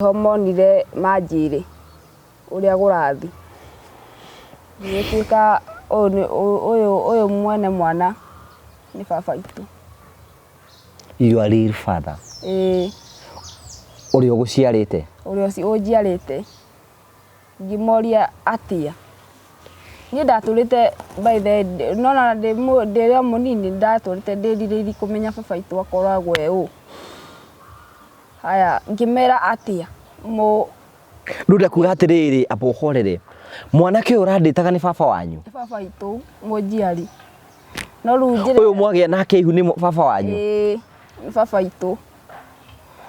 Ho monire manjĩre ũrĩa kũrathiĩ, gũgĩtuĩka ũyũ mwene mwana nĩ baba witũ. Your real father. Ĩĩ. Ũrĩa ũgũciarĩte? Ũrĩa ũnjiarĩte. Ngĩmoria atĩa? Niĩ ndatũrĩte by the way nĩwona ndĩ o mũnini ndatũrĩte ndĩrirĩirie kũmenya baba witũ akoragwo e ũ. Haya, ngĩmera atĩa? Mũ Rĩu ndakuga atĩrĩrĩ, amba ũhorere. Mwanake ũyũ ũrandĩtaga nĩ baba wanyu? Nĩ baba witũ mũnjiari. No rĩu njĩra Ũyũ mwagĩa nake ihu nĩ baba wanyu? Ĩĩ, nĩ baba witũ.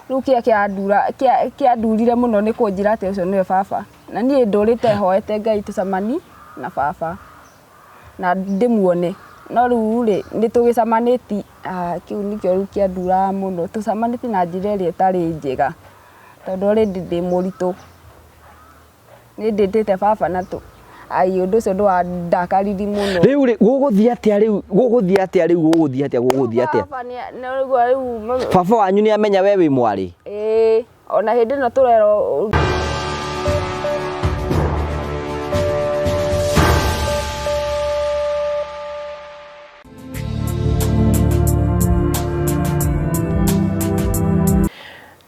Rĩu kĩrĩa kĩrandura kĩandurire mũno nĩ kũnjĩra atĩ ũcio nĩwe baba. Na niĩ ndũrĩte hoete Ngai tũcemanie na baba. Na ndĩmuone. No rĩu rĩ, nĩ tũgĩcemanĩtie, kĩu nĩkĩo rĩu kĩanduraga mũno, tũcemanĩtie na njĩra ĩrĩa ĩtarĩ njega, tondũ already ndĩ mũritũ. Nĩ ndĩtĩte baba na ai ũndũ ũcio ndwandakaririe mũno. Rĩu rĩ, gũgũthiĩ atĩa rĩu, gũgũthiĩ atĩa rĩu, gũgũthiĩ atĩa, gũgũthiĩ atĩa? Baba nĩ rĩu. Baba wanyu nĩ amenya we wĩ mwarĩ? Ĩĩ. Ona hĩndĩ ĩno tũrerwo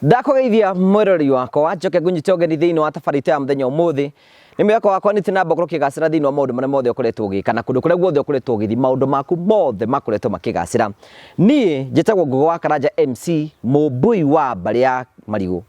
Ndakũgeithia mwĩroreri wakwa, njoke ngũnyite ũgeni thĩinĩ wa tabarĩra itũ ya mũthenya ũmũthĩ. Nĩ mwĩhoko wakwa nĩ namba ũkorwo ũkĩgacĩra thĩinĩ wa maũndũ marĩa mothe ũkoretwo ũgĩka na kũndũ kũrĩa guothe ũkoretwo ũgĩthiĩ, maũndũ maku mothe makoretwo makĩgacĩra. Niĩ njĩtagwo Ngũgĩ wa Karanja MC, mũmbui wa mbarĩ ya marigũ.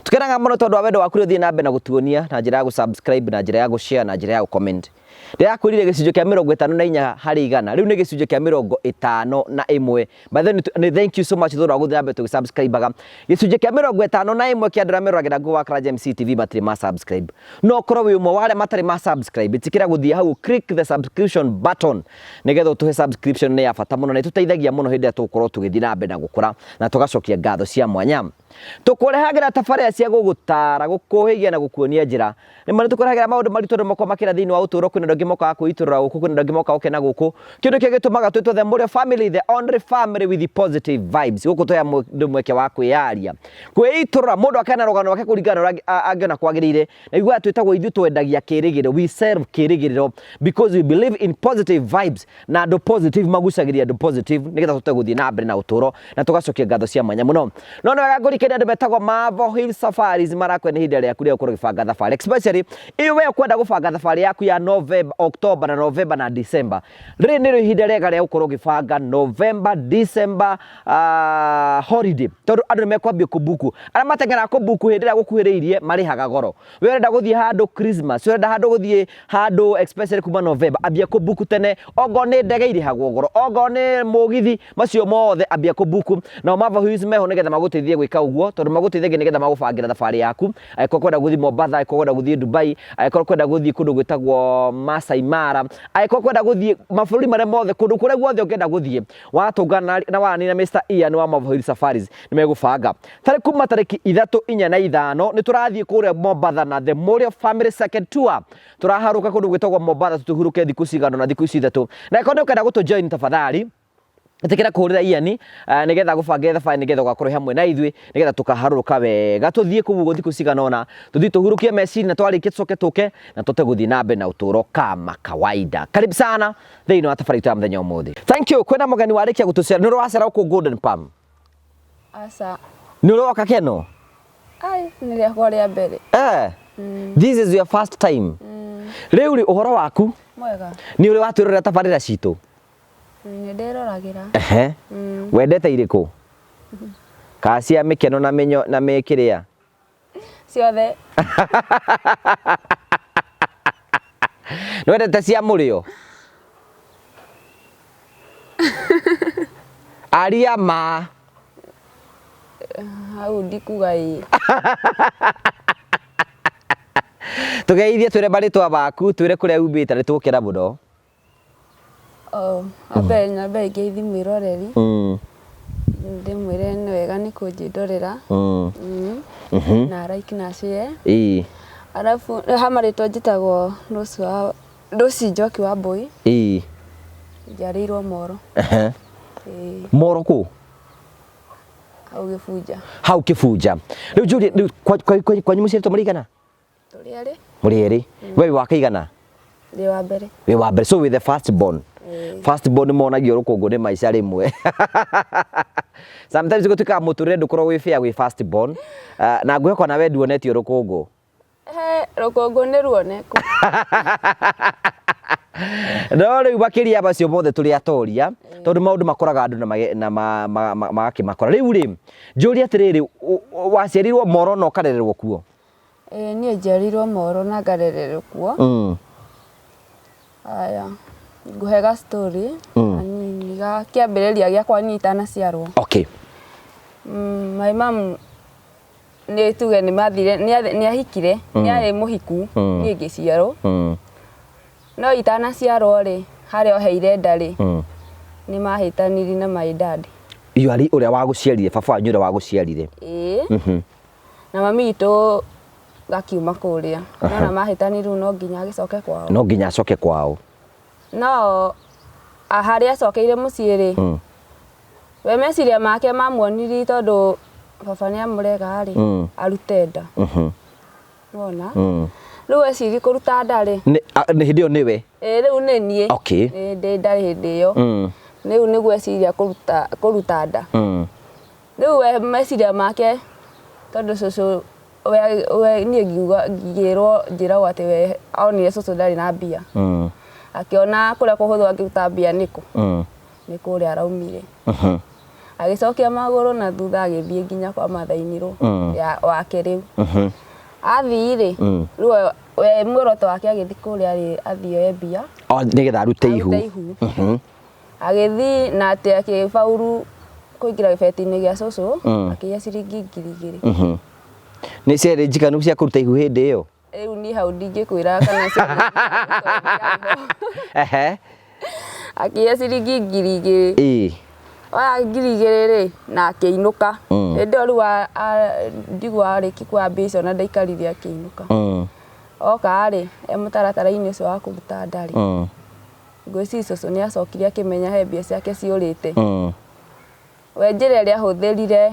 Tũkenaga mũno tondũ wa wendo waku ũrĩa ũthiĩ na mbere na gũtuonia na njĩra ya gũ-subscribe, na njĩra ya gũ-share, na njĩra ya gũ-comment. Ndĩrakwĩrire gĩcunjĩ kĩa 54%, rĩu nĩ gĩcunjĩ kĩa 51. By the way, nĩ thank you so much tondũ wa gũthiĩ na mbere tũgĩ-subscribe-aga. Gĩcunjĩ kĩa 51 kĩa andũ arĩa meroragĩra Ngũgĩ wa Karanja MC TV matirĩ ma subscribe. No ũkorwo wĩ ũmwe wa arĩa matarĩ ma subscribe, ĩtĩkĩra gũthiĩ hau click the subscription button nĩgetha ũtũhe subscription nĩ ya bata mũno na ĩtũteithagia mũno hĩndĩ ĩrĩa tũgũkorwo tũgĩthiĩ na mbere na gũkũra na tũgacokia ngatho cia mwanya. Tũkũrehagĩra tabarĩra cia gũgũtaara, gũkũhĩgia na gũkuonia njĩra. Rĩmwe nĩ tũkũrehagĩra maũndũ maritũ andũ makoragwo makĩra thĩinĩ wa ũtũũro, kwĩna andũ angĩ mokaga kwĩitũrũra gũkũ, kwĩna andũ angĩ mokaga gũkena gũkũ. Kĩndũ kĩrĩa gĩtũmaga twĩtwo the Mũrĩo family, the only family with positive vibes. Gũkũ tũheaga mũndũ mweke wa kwĩyaria, kwĩitũrũra, mũndũ akaheana rũgano rwake kũringana na ũrĩa angĩona kwagĩrĩire. Na iguaga twĩtagwo ithuĩ twendagia kĩrĩgĩrĩro, we sell kĩrĩgĩrĩro because we believe in positive vibes. Na andũ positive magucagĩrĩria andũ positive nĩgetha tũhote gũthiĩ na mbere na ũtũũro na tũgacokia ngatho cia mwanya mũno. No nĩ wega ngũririkanie andũ metagwo Marvel Hill Safaris marakwĩra nĩ ihinda rĩaku rĩa gũkorwo ũgĩbanga thabarĩ, especially ĩ we ũkwenda gũbanga thabarĩ yaku ya November, October na November na December. Rĩrĩ nĩrĩo ihinda rĩega rĩa gũkorwo ũgĩbanga November, December holiday tondũ andũ nĩ mekwambia kũbuku. Arĩa mateng'eraga kũbuku hĩndĩ ĩrĩa gũkuhĩrĩirie marĩhaga goro. We ũrenda gũthiĩ handũ Christmas, we ũrenda handũ gũthiĩ handũ especially kuma November, ambia kũ book tene, ongorwo nĩ ndege irĩhagwo goro, ongorwo nĩ mũgithi, macio mothe ambia kũ book. Nao Marvel Hills meho nĩgetha magũteithie gwĩka ũguo, tondũ magũteithagia nĩgetha magũbangĩra thabarĩ yaku, angĩkorwo ũkwenda gũthiĩ Mombatha, angĩkorwo ũkwenda gũthiĩ Dubai, angĩkorwo ũkwenda gũthiĩ kũndũ gwĩtagwo Masai Mara, angĩkorwo ũkwenda gũthiĩ mabũrũri marĩa mothe, kũndũ kũrĩa guothe ũngĩenda gũthiĩ, watũngana na waranĩria na Mr Ian wa Marvel Hills Safaris, nĩ megũbanga. Tarĩ kuma tarĩki 3, 4 na 5 nĩ tũrathiĩ kũrĩa Mombatha na The Mũrĩo Family Second Tour. Tũraharũka kũndũ gwĩtagwo Mombatha tũhurũke thikũ cigana ũna, thikũ ici 3. Na angĩkorwo nĩ ũkwenda gũtũ join tafadhali, ĩtĩkĩra kũhũrĩra Ian nĩgetha agũbangĩre thabarĩ nĩgetha ũgakorwo hamwe na ithuĩ nĩgetha tũkaharũrũka wega tũthiĩ kũu ũguo thikũ cigana ũna, tũthiĩ tũhurũkie meciria na twarĩkia tũcoke tũke na tũhote gũthiĩ na mbere na ũtũũro kama kawaida. Karibu sana thĩinĩ wa thabarĩ itũ ya mũthenya ũmũthĩ. Thank you. Kwĩna mũgeni warĩkia gũtũcera. Nĩ ũrĩ wacera gũkũ Golden Palm? Aca. Nĩ ũroka Keno? Ai, nĩ rĩakwa rĩa mbere. Eh. This is your first time. Rĩu rĩ ũhoro waku? Mwega. Nĩ ũrĩ watwĩrorera tabarĩra citũ? Nĩ ndĩroragĩra. Ehe. Wendete irĩkũ? Kana cia mĩkeno na mĩnyo na mĩkĩrĩa? Ciothe. Nĩ wendete cia mũrĩo? Aria ma. Hau ndikuga ĩĩ. Tũgeithie twĩre marĩtwa maku, twĩre kũrĩa umĩte na nĩ tũgũkena mũno. Oh, wambere nyambe ngeithi mwĩroreri ndĩmwĩre nĩ wega nĩ kũnjĩndorera na like na share. Arabu ha marĩtwa njĩtagwo Rose wa Rose Njoki wa Mbui. Njiarĩirwo Moro. Moro kũ? Hau Gĩbunja. Hau Kĩbunja. Rĩu njũrie, rĩu kwanyu mũciarĩtwo mũrĩ aigana? Tũrĩ erĩ. Mũrĩ erĩ. We wĩ wa kaigana? Ndĩ wa mbere. Wĩ wa mbere, so wĩ the first born. Ĩĩ. First born monagio rũkũngũ nĩ maica rĩmwe. Sometimes gũtuĩkaga mũtũrĩre ndũkoragwo wĩ fair gwĩ first born. Na ngwĩhoka ona we nduonetio rũkũngũ. He, rũkũngũ nĩ ruoneku. No rĩu makĩria macio mothe tũrĩ atoria, tondũ maũndũ makoraga andũ na magakĩmakora. Rĩu rĩ, njũrie atĩrĩrĩ, waciarirwo Moro na ũkarererwo kuo? Ĩĩ niĩ njiarirwo Moro na ngarererwo kuo. Haya, ngũhe ga story kanini ga kĩambĩrĩria gĩakwa niĩ itanaciarwo. My mom nĩ tuge nĩ mathire, nĩ ahikire, nĩ arĩ mũhiku niĩ ngĩciarwo. No itanaciarwo rĩ, harĩa oheire nda rĩ, nĩ mahĩtanirie na my dad. You are ũrĩa wagũciarire, baba wanyu ũrĩa wagũciarire. Ĩĩ. Na mami witũ gakiuma kũrĩa. Nona mahĩtanirie rĩu no nginya agĩcoke kwao. No nginya acoke kwao. No harĩa acokeire mũciĩ rĩ, we meciria make mamuonirie tondũ baba nĩ amũrega rĩ, arute nda. Wona? Rĩu eciri kũruta nda rĩ. Nĩ hĩndĩ ĩyo nĩwe? Ĩĩ rĩu nĩ niĩ. Ĩĩ ndĩ nda hĩndĩ ĩyo. Rĩu nĩguo eciria kũruta nda. Rĩu we meciria make tondũ cũcũ we niĩ ngiuga ngĩrwo njĩragwo atĩ we onire cũcũ ndarĩ na mbia. Akĩona kũrĩa kũhũthũ angĩruta mbia nĩkũ? Nĩ kũrĩa araumire. Agĩcokia magũrũ na thutha agĩthiĩ nginya kwa mathainirwo ya wake rĩu. Athiĩ rĩ, rĩu we muoroto wake agĩthiĩ kũrĩa rĩ athiĩ oe mbia. O nĩgetha arute ihu. Arute ihu. Agĩthiĩ na atĩ akĩbauru kũingĩra gĩbeti-inĩ gĩa cũcũ, akĩiya ciringi 2,000. Nĩ ciarĩ njiganu cia kũruta ihu hĩndĩ ĩyo? Rĩu niĩ hau ndingĩkwĩra kana ciarĩ njiganu. Akĩiya ciringi 2,000. Ĩĩ. Oya 2,000 rĩ, na akĩinũka. Hĩndĩ ĩyo rĩu ndigua arĩkia kuoya mbia icio na ndaikarire akĩinũka. Oka rĩ, e mũtaratara-inĩ ũcio wa kũruta nda rĩ, ngwĩciria cũcũ nĩ acokire akĩmenya he mbia ciake ciũrĩte. We njĩra ĩrĩa ahũthĩrire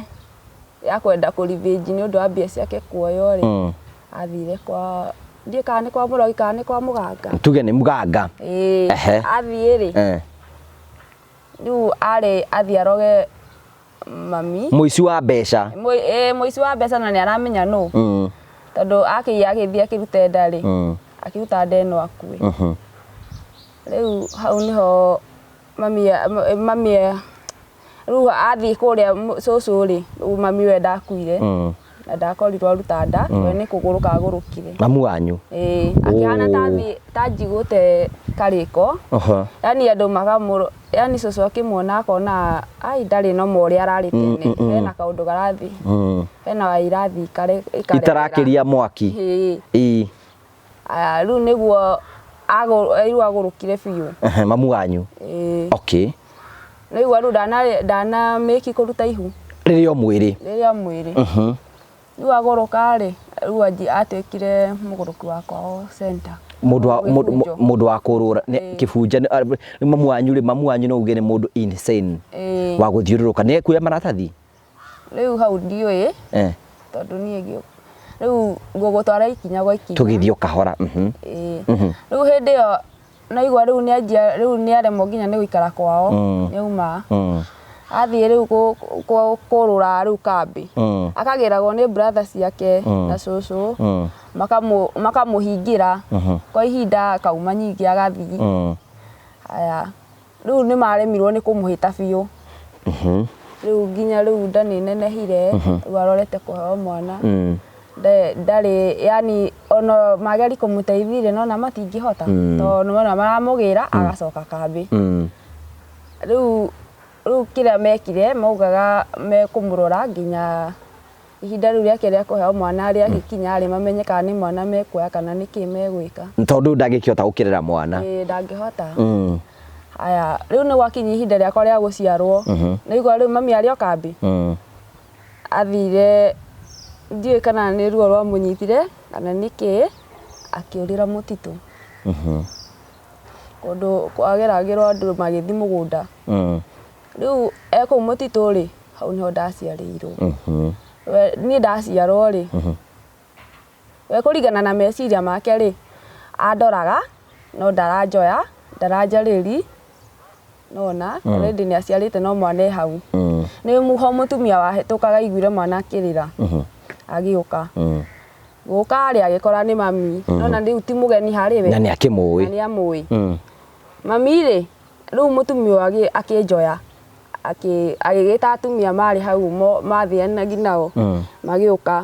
ya kwenda kũ-revenge nĩ ũndũ wa mbia ciake kuoywo rĩ, athire kwa ndiũĩ kana nĩ kwa mũrogi kana nĩ kwa mũganga. Tuge nĩ mũganga. Ĩĩ. Athiĩ rĩ, rĩu arĩ athiĩ aroge mami. Mũici wa mbeca. Mũici wa mbeca na nĩ aramenya nũ. Tondũ akĩiya agĩthiĩ akĩruta nda rĩ, akĩruta nda ĩno akue. Rĩu hau nĩho mami mami rĩu athiĩ kũrĩa cũcũ rĩ, rĩu mami we ndakuire. Na ndakorirwo aruta nda, we nĩ kũgũrũka agũrũkire. Mamu wanyu? Ĩĩ, akĩhana ta njigũte karĩko. Yani andũ makamũrũ, yani cũcũ akĩmuona akona ai ndarĩ no ũrĩa ararĩ tene, hena kaũndũ karathiĩ. Hena wa irathiĩ ikaremera. Itarakĩria mwaki. Ĩĩ. Ĩĩ. Aya, rĩu nĩguo rĩu agũrũkire biũ. Mamu wanyu? Ĩĩ. Rĩu rĩu ndana mĩki kũruta ihu. Rĩrĩ o mwĩrĩ. Rĩrĩ o mwĩrĩ. Rĩu agũrũka rĩ, rĩu atuĩkire mũgũrũki wa kwao center. Mũndũ wa kũrũra Kĩbunja, mamu wanyu rĩ, mamu wanyu no uge nĩ mũndũ insane. Wa gũthiũrũrũka. Nĩ ekuoya maratathi? Rĩu hau ndiũĩ. Tondũ niĩ rĩu ngũgũtwara ikinya gwa ikinya. Tũgĩthiĩ o kahora. Ĩĩ. Rĩu hĩndĩ ĩyo naigua rĩu nĩ anjia, rĩu nĩ aremwo nginya nĩ gũikara kwao, nĩ auma. Athiĩ rĩu kũrũra rĩu kambĩ. Akagĩragwo nĩ brother ciake na cũcũ, makamũhingĩra kwa ihinda akauma nyingĩ agathiĩ. Haya, rĩu nĩ maremirwo nĩ kũmũhĩta biũ. Rĩu nginya rĩu nda nĩ nenehire, rĩu arorete kũheo mwana. Ndarĩ, yani ona mageri kũmũteithia no na matingĩhota, tondũ nĩwona maramũgĩra agacoka kambĩ. Rĩu kĩrĩa mekire maugaga mekũmũrora nginya ihinda rĩu rĩake rĩa kũheo mwana rĩagĩkinya rĩ, mamenye kana nĩ mwana mekuoya kana nĩ kĩĩ megwĩka. Tondũ ndangĩkĩhota gũkĩrera mwana. Ĩĩ ndangĩhota. Haya, rĩu nĩ gwakinya ihinda rĩakwa rĩa gũciarwo. Nĩigua rĩu mami arĩ o kambĩ. Athire ndiũĩ kana nĩ ruo rwamũnyitire kana nĩ kĩĩ, akĩũrĩra mũtitũ. Kũndũ kwageragĩrwo andũ magĩthiĩ mũgũnda. Rĩu e kũu mũtitũ rĩ, Hau nĩho ndaciarĩirwo. We niĩ ndaciarwo rĩ, we kũringana na meciria make rĩ, andoraga no ndaranjoya, ndaranjarĩri, nona already nĩ aciarĩte no mwana e hau. Nĩ ho mũtumia wahĩtũkaga aiguire mwana akĩrĩra, agĩũka. Gũka rĩ agĩkora nĩ mami, nona rĩu ti mũgeni harĩ we. Na nĩ akĩmũĩ. Na nĩ amũĩ. Mami rĩ, rĩu mũtumia ũyũ akĩnjoya, agĩgĩta atumia marĩ hau mathianagia nao, magĩũka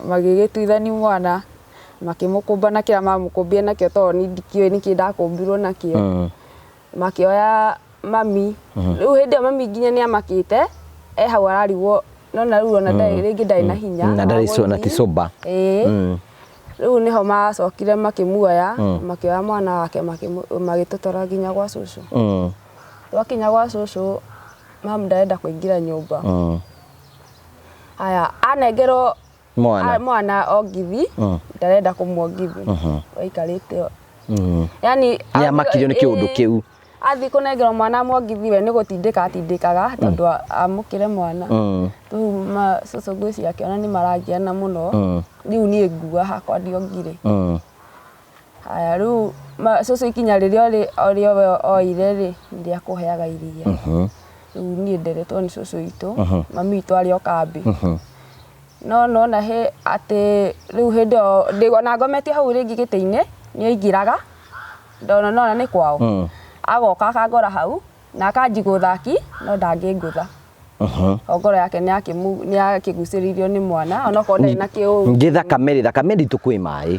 magĩgĩtuithania mwana, makĩmũkũmba na kĩrĩa mamũkũmbire nakĩo tondũ niĩ ndikĩũĩ nĩkĩ ndakũmbirwo nakĩo. Makĩoya mami, rĩu hĩndĩ ĩyo mami nginya nĩ amakĩte, e hau ararigwo, nona rĩu ona ndarĩ rĩngĩ ndarĩ na hinya. Na ndarĩ na ti sober. Ĩĩ. Rĩu nĩho macokire makĩmuoya, makĩoya mwana wake magĩtũtwara nginya gwa cũcũ. Twakinya gwa cũcũ, mamu ndarenda kũingĩra nyũmba. Haya, anengerwo Mwana. Mwana ongithi, ndarenda kũmuongithi. Waikarĩte. Yani Nĩ amakirio nĩ kĩũndũ kĩu. Athiĩ kũnengerwo mwana mwongithi we nĩ gũtindĩka atindĩkaga tondũ amũkĩre mwana. Rĩu cũcũ ngwĩciria akĩona nĩ maragiana mũno. Rĩu niĩ ngua hakwa ndiongire. Haya rĩu cũcũ ikinya rĩrĩa ũrĩa we oire rĩ, nĩ rĩa kũheaga iria. Rĩu niĩ nderetwo nĩ cũcũ witũ, mami witũ arĩ o kambĩ. No nona he atĩ rĩu hĩndĩ ĩyo ona ngometie hau rĩngĩ gĩtĩ-inĩ, nĩ aingĩraga, ndona nona nĩ kwao. Agoka akangora hau, na akanjigũtha aki, no ndangĩngũtha. O ngoro yake nĩ yakĩgucĩrĩirio nĩ mwana, onokorwo ndarĩ na kĩũru. Ngĩ thakame rĩ, thakame nditũ kwĩ maĩ.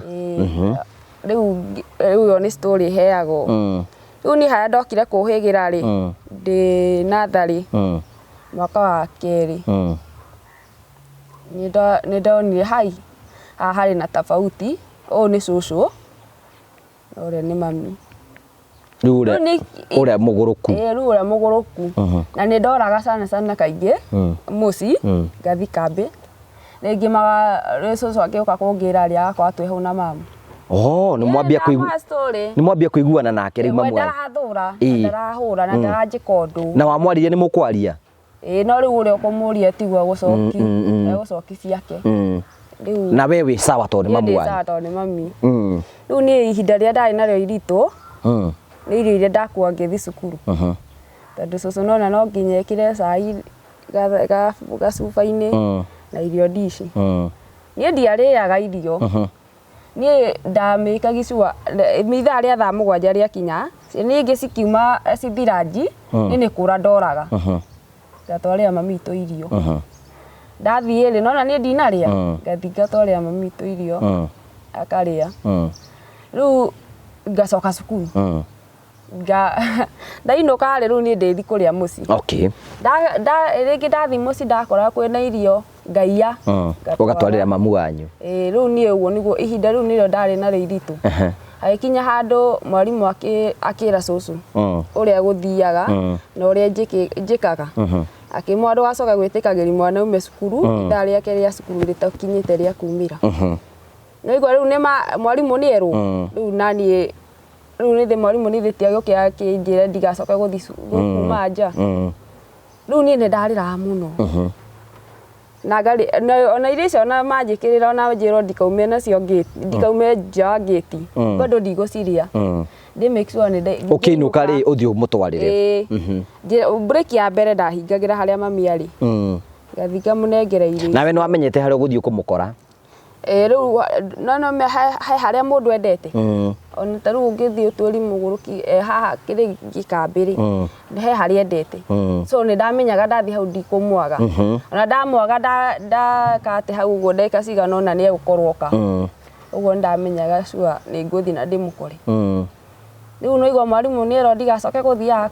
Rĩu ĩyo nĩ story heagwo. Rĩu niĩ harĩa ndokire kũhĩgĩra rĩ, ndĩ natharĩ, mwaka wa kerĩ. Nĩ ndonire hai, haha harĩ na tofauti, ũyũ nĩ cũcũ, na ũrĩa nĩ mami. Rĩu ũrĩa mũgũrũku. Rĩu ũrĩa mũgũrũku. Na nĩ ndoraga sana sana kaingĩ, mũciĩ, ngathiĩ kambĩ. Rĩngĩ cũcũ akĩũka kũngĩra rĩ, agakorwo twĩ hau na mamu. Oh, nĩ mwambia kũigua. Nĩ mwambia kũiguana nake rĩu mamu wanyu. Ndarathũra, ndarahũra na ndaranjĩka ũndũ. Na wamwaririe nĩ mũkwaria? Ĩĩ, no rĩu ũrĩa ũkũmũria tiguo egũcoki, egũcoki ciake. Rĩu na we wĩ sawa tondũ nĩ mamu wanyu. Sawa tondũ nĩ mami. Rĩu niĩ ihinda rĩrĩa ndarĩ narĩo iritũ, nĩ irio iria ndakua ngĩthiĩ cukuru. Tondũ cũcũ nona no nginya ekĩre cai gacuba-inĩ na irio ndici. Niĩ ndiarĩaga irio. Niĩ ndamĩkagia sure ithaa rĩa thaa mũgwanja rĩakinya, ningĩ cikiuma cithiranji, niĩ nĩ kũra ndoraga. Ngatwarĩra mami witũ irio. Ndathiĩ rĩ, nona niĩ ndinarĩa, ngathiĩ ngatwarĩra mami witũ irio, akarĩa. Rĩu ngacoka cukuru. Ndainũka rĩ, rĩu niĩ ndĩthiĩ kũrĩa mũciĩ. Okay. Rĩngĩ ndathiĩ mũciĩ ndakora kwĩna irio, ngaiya. Ũgatwarĩra mamu wanyu. Ĩĩ, rĩu niĩ ũguo nĩguo ihinda rĩu nĩrĩo ndarĩ narĩo iritũ. Agĩkinya handũ mwarimũ akĩra cũcũ ũrĩa gũthiaga na ũrĩa njĩkaga. Akĩmwĩra ndũgacoke gwĩtĩkagĩria mwana aume cukuru, ithaa rĩake rĩa cukuru rĩtakinyĩte rĩa kumĩra. Nĩwaigua rĩu nĩ mwarimũ nĩ erwo, rĩu naniĩ rĩu nĩ mwarimũ nĩ thĩtie agĩũke akĩnjĩra ndigacoke gũthiĩ kuma nja. Rĩu niĩ nĩ ndarĩraga mũno. Na ngarĩ ona irio icio ona manjĩkĩrĩra ona njĩrwo ndikaume nacio ngĩti, ndikaume nja wa ngĩti, bado ndigũciria. Ndĩ make sure nĩ Ũkĩinũka rĩ, ũthiĩ ũmũtwarĩre. Ĩĩ. Break ya mbere ndahingagĩra harĩa mami arĩ. Ngathiĩ ngamũnengera irio. Nawe nĩ wamenyete harĩa ũgũthiĩ kũmũkora? Ĩĩ, rĩu no he harĩa mũndũ endete. Ona ta rĩu ũngĩthiĩ ũtwĩri mũgũrũki haha kĩrĩ gĩkambĩ rĩ, he harĩa endete. So nĩ ndamenyaga ndathiĩ hau ndikũmwaga. Ona ndamwaga ndakate hau ũguo ndagĩka cigana ũna nĩ egũkorwo oka. Ũguo nĩ ndamenyaga sure nĩ ngũthiĩ na ndĩmũkore. Rĩu no igua mwarimũ nĩ erwo ndigacoke gũthiaga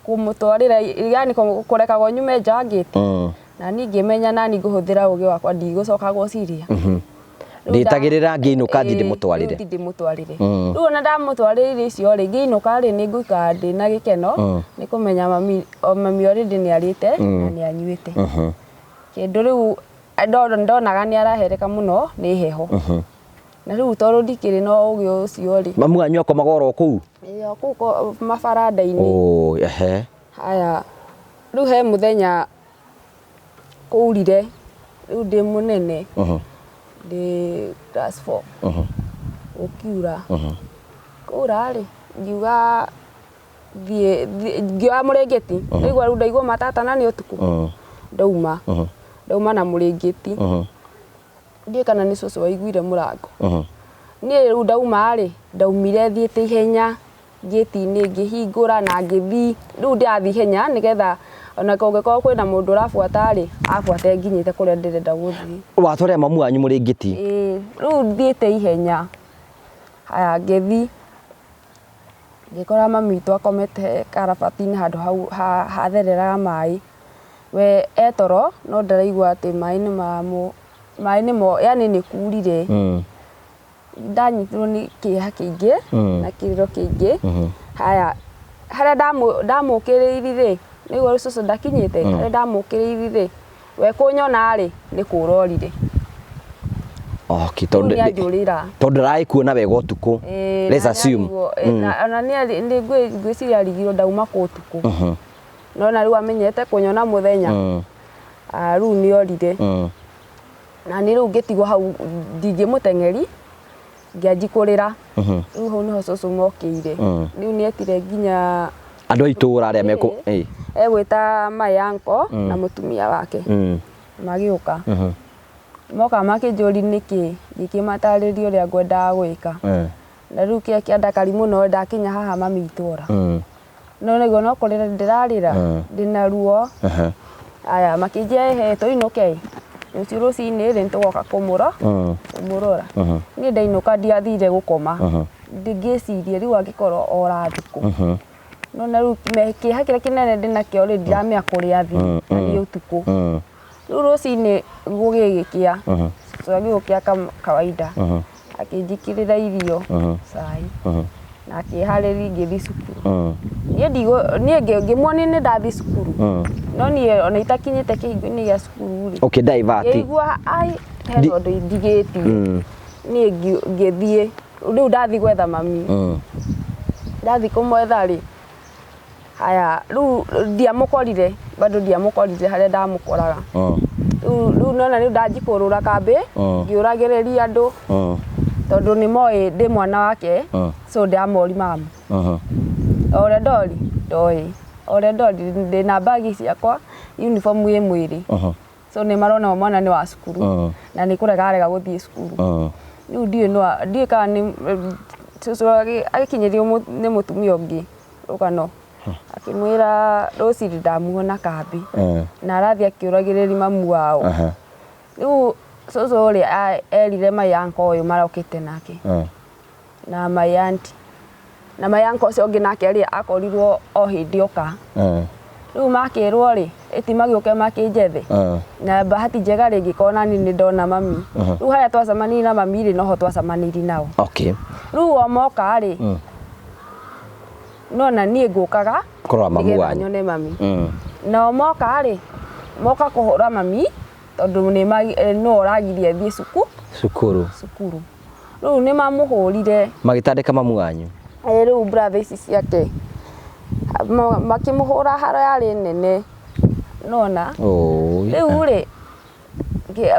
kũmũtwarĩra, yani kũrekagwo nyume nja wa ngĩti. Na niĩ ngĩmenya nani ngũhũthĩra ũgĩ wakwa ndigũcoka gũciria. Ndĩtagĩrĩra ngĩinũka thiĩ ndĩmũtwarĩre. Rĩu ndĩmũtwarĩre. Rĩu ona ndamũtwarĩra irio icio rĩ, ngĩinũka rĩ, nĩ ngũikara ndĩna gĩkeno nĩ kũmenya mami, o mami already nĩ arĩte na nĩ anyuĩte. Kĩndũ rĩu ndonaga nĩ arahereka mũno nĩ heho. Na rĩu tondũ ndikĩrĩ na ũgĩ ũcio rĩ. Mamu wanyu akomaga oro kũu? Ĩĩ, o kũu mabaranda-inĩ. Oh, ehe. Haya, rĩu he mũthenya Kũurire rĩu ndĩ mũnene, ndĩ class 4, gũkiura. Kwaura rĩ, ngiuga thiĩ ngĩoya mũrĩngĩti. Ndaigua rĩu ndaigua matata na nĩ ũtukũ. Ndauma. Ndauma na mũrĩngĩti. Ndiũĩ kana nĩ cũcũ waiguire mũrango. Niĩ rĩu ndauma rĩ, ndaumire thiĩte ihenya ngĩti-inĩ ngĩhingũra na ngĩthiĩ. Rĩu ndĩrathiĩ ihenya nĩgetha ona kũngĩkorwo kwĩna mũndũ ũrabuata rĩ, abuate nginyĩte kũrĩa ndĩrenda gũthiĩ. Watwarĩra mamu wanyu mũrĩngĩti? Ĩĩ, rĩu thiĩte ihenya. Haya ngĩthiĩ, ngĩkora mami witũ akomete karabati-inĩ handũ hau hathereraga maĩ. We e toro no ndaraigua atĩ maĩ nĩ maramũ, maĩ nĩmo yaani nĩ kurire. Ndanyitirwo nĩ kĩeha kĩingĩ na kĩrĩro kĩingĩ. Haya, harĩa ndamũkĩrĩirie rĩ, nĩguo cũcũ ndakinyĩte, harĩa ndamũkĩrĩirie rĩ, we kũnyona rĩ, nĩ kũra orire. Okay, Rĩu tondũ nĩ anjũrĩra. Tondũ ndaragĩkuona wega ũtukũ. Ĩĩ, Let's na nĩ assume. arigwo, ona nĩ ngwĩciria arigirwo ndauma kũ ũtukũ. Nona rĩu amenyete kũnyona mũthenya. Ah, rĩu nĩ orire. Na niĩ rĩu ngĩtigwo hau ndingĩmũteng'eri, ngĩanji kũrĩra. Rĩu hau nĩho cũcũ mokĩire. Rĩu nĩ etire nginya Andũ a itũũra arĩa mekũ Ĩĩ. Egwĩta my uncle na mũtumia wake. Magĩũka. Moka makĩnjũria nĩkĩ, ngĩkĩmatarĩria ũrĩa ngwendaga gwĩka. Na rĩu kĩrĩa kĩandakari mũno ndakinya haha mami itũra. No nĩguo no kũrĩra ndĩrarĩra, ndĩna ruo. Aya makĩnjĩra ehe tũinũke. Rũciũ rũcinĩ rĩ nĩtũgoka kũmũrora. Niĩ ndainũka ndiathire gũkoma. Ngĩciria rĩu angĩkorwo ora thikũ. No na rĩu kĩeha kĩrĩa kĩnene ndĩnakĩo rĩ ndiramenya kũrĩa athiĩ na nĩ ũtukũ. Rĩu rũcinĩ gũgĩgĩkĩa, cũcũ agĩũkĩra kawaida, akĩnjĩkĩrĩra irio, cai, na akĩharĩria ngĩthiĩ cukuru. Niĩ niĩ ngĩmuonia nĩ ndathiĩ cukuru, no niĩ ona itakinyĩte kĩhingo-inĩ gĩa cukuru rĩ, Okay, divert. Ngĩigua ai hena ũndũ ndigĩtie. Niĩ ngĩthiĩ, rĩu ndathiĩ gwetha mami. Ndathiĩ kũmwetha rĩ, haya rĩu ndiamũkorire, bado ndiamũkorire harĩa ndamũkoraga. Rĩu nona rĩu ndanji kũrũra kambĩ, ngĩũragĩrĩria andũ, tondũ nĩ moĩ ndĩ mwana wake, so ndĩramori mamu. O ũrĩa ndori, ndoĩ. O ũrĩa ndori, ndĩna mbagi ciakwa, uniform ĩ mwĩrĩ. So nĩ marona mwana nĩ wa cukuru, na nĩ kũrega arega gũthiĩ cukuru. Rĩu ndiũĩ no ndiũĩ kana nĩ cũcũ agĩkinyĩrio nĩ mũtumia ũngĩ rũgano. Akĩmwĩra rũcinĩ ndamuona kambĩ. Na arathiĩ akĩũragĩrĩria mamu wao. Rĩu cũcũ ũrĩa erire my uncle ũyũ marokĩte nake. Na my auntie. Na my uncle ũcio ũngĩ nake rĩ akorirwo o hĩndĩ oka. Rĩu makĩrwo rĩ, ĩti magĩũke makĩnjethe. Na bahati njega rĩ ngĩkorwo nani nĩ ndona mami. Rĩu harĩa twacemanirie na mami rĩ noho twacemanirie nao. Rĩu o moka rĩ, nona niĩ ngũkaga Kũrora mamu nĩgetha wanyu. nyone mami. Nao moka rĩ, moka kũhũra mami tondũ nĩ no ũragiria thiĩ Cukuru. Cukuru. Rĩu nĩ mamũhũrire. Magĩtandĩka mamu wanyu. Ĩĩ rĩu brother ici ciake makĩmũhũra haro yarĩ nene. Nona. Rĩu rĩ,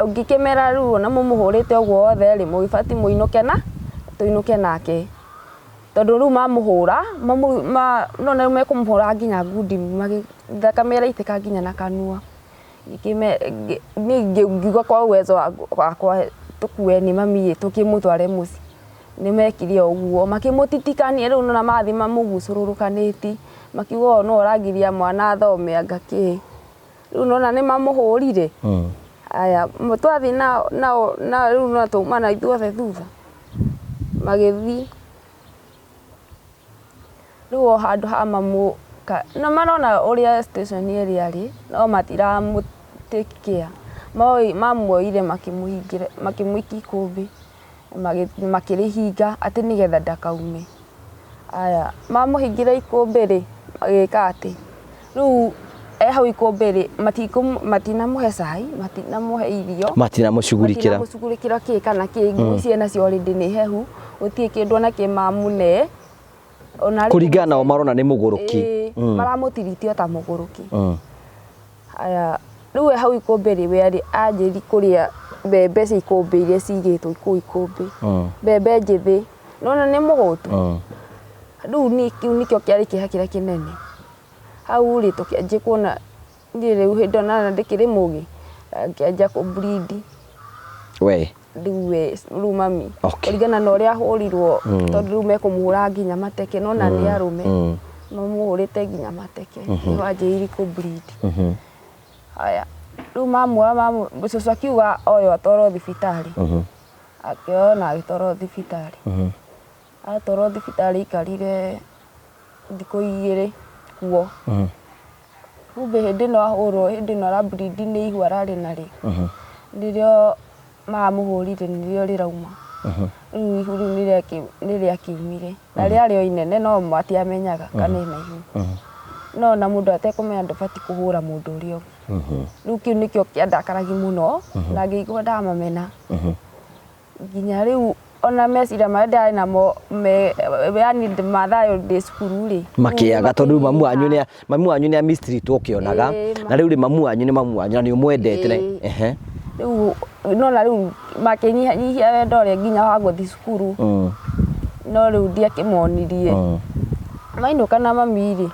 ngĩkĩmera rĩu ona mũmũhũrĩte ũguo othe rĩ, mũgĩbatiĩ mũinũke na tũinũke nake. Tondũ rĩu mamũhũra, nona rĩu mekũmũhũra nginya ngundi, thakame ĩraitĩka nginya na kanua. Niĩ ngiuga kwa uwezo wakwa tũkue nĩ mami ĩ tũkĩmũtware mũciĩ. Nĩ mekire o ũguo, makĩmũtitikania rĩu nona marathiĩ mamũgucũrũrũkanĩtie, makiuga ũyũ nĩwe ũragiria mwana athome anga kĩ. Rĩu nona nĩ mamũhũrire. Aya, twathiĩ nao nao na rĩu no twauma na ithuothe thutha. Magĩthiĩ. Rĩu o handũ ha mamu nĩ marona ũrĩa station ĩrĩa arĩ, no matiramũ take care. Mamuoire makĩmũhingĩra, makĩmũikia ikũmbĩ, makĩrĩhinga atĩ nĩgetha ndakaume. Aya, mamũhingĩra ikũmbĩ rĩ, magĩka atĩ, rĩu e hau ikũmbĩ rĩ, matinamũhe cai, matinamũhe irio. Matinamũcugurikĩra. Matinamũcugurikĩra kĩ kana kĩ, nguo ici enacio already nĩ hehu, gũtirĩ kĩndũ ona kĩ mamũne. Ona Kũringana nao marona nĩ mũgũrũki. Ĩĩ, maramũtiriti o ta mũgũrũki. Aya, Rĩu we hau ikũmbĩ rĩ, we arĩ anjĩri kũrĩa mbembe cia ikũmbĩ iria cigĩtwo kũu ikũmbĩ. Mbembe njĩthĩ. Nĩwona nĩ mũhũtu. Rĩu niĩ kĩu nĩkĩo kĩarĩ kĩeha kĩrĩa kĩnene. Hau rĩ, tũkĩanjia kuona niĩ rĩu hĩndĩ ĩyo nona ndĩkĩrĩ mũgĩ, ngĩanjia kũ bleed. We. Rĩu we, rĩu mami. Okay. Kũringana na ũrĩa ahũrirwo, tondũ rĩu mekũmũhũra nginya mateke, nona nĩ arũme. Mamũhũrĩte nginya mateke. Nĩho anjĩrĩirie kũ bleed. Haya, rĩu mamuoya cũcũ akiuga oyo atwarwo thibitarĩ. Akĩoywo na agĩtwarwo thibitarĩ. Atwarwo thibitarĩ aikarire thikũ igĩrĩ kuo. Kumbe hĩndĩ ĩno ahũrwo hĩndĩ ĩno ara bleed nĩ ihu ararĩ narĩo. Nĩrĩo maramũhũrire nĩrĩo rĩrauma. Rĩu ihu rĩu nĩrĩakiumire. Na rĩarĩ o inene no matiamenyaga kana ena ihu. No ona mũndũ atekũmenya ndũbatiĩ kũhũra mũndũ ũrĩa ũngĩ. Rĩu kĩu nĩkĩo kĩandakaragia mũno na ngĩigua ndamamena. Nginya rĩu ona meciria marĩa ndĩrarĩ namo yani ma thayũ ndĩ cukuru rĩ. Makĩaga tondũ mamu wanyu nĩ mamu wanyu nĩ a mistreat ũkĩonaga. Na rĩu rĩ mamu wanyu nĩ mamu wanyu na nĩ ũmwendete. Ehe. Rĩu nona rĩu makĩnyihanyihia wendo ũrĩa nginya wa gũthiĩ cukuru. No rĩu ndiakĩmonirie. Mainũka na mami rĩ,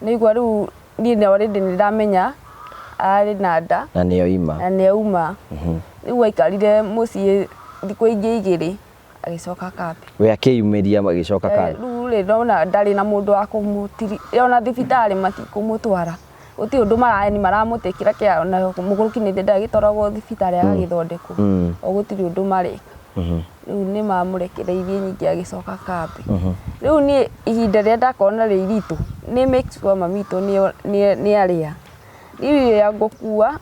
nĩigua rĩu niĩ na already nĩ ndamenya ararĩ na nda. Na nĩ oima. Na nĩ auma. Rĩu aikarire mũciĩ thikũ ingĩ igĩrĩ agĩcoka kambĩ. We akĩyumĩria agĩcoka kambĩ. Rĩu rĩ ndona ndarĩ na mũndũ wa kũmũtiri, ona thibitarĩ matikũmũtwara. Gũtirĩ ũndũ yani maramũtĩkĩra kĩa ona mũgũrũki nĩ ndagĩtwaragwo thibitarĩ agagĩthondekwo. O gũtirĩ ũndũ mareka. Rĩu nĩ mamũrekereirie ningĩ agĩcoka kambĩ. Rĩu niĩ ihinda rĩrĩa ndakorwo narĩo iritũ nĩ make sure mami witũ nĩ arĩa. Rĩu rĩrĩa ngũkua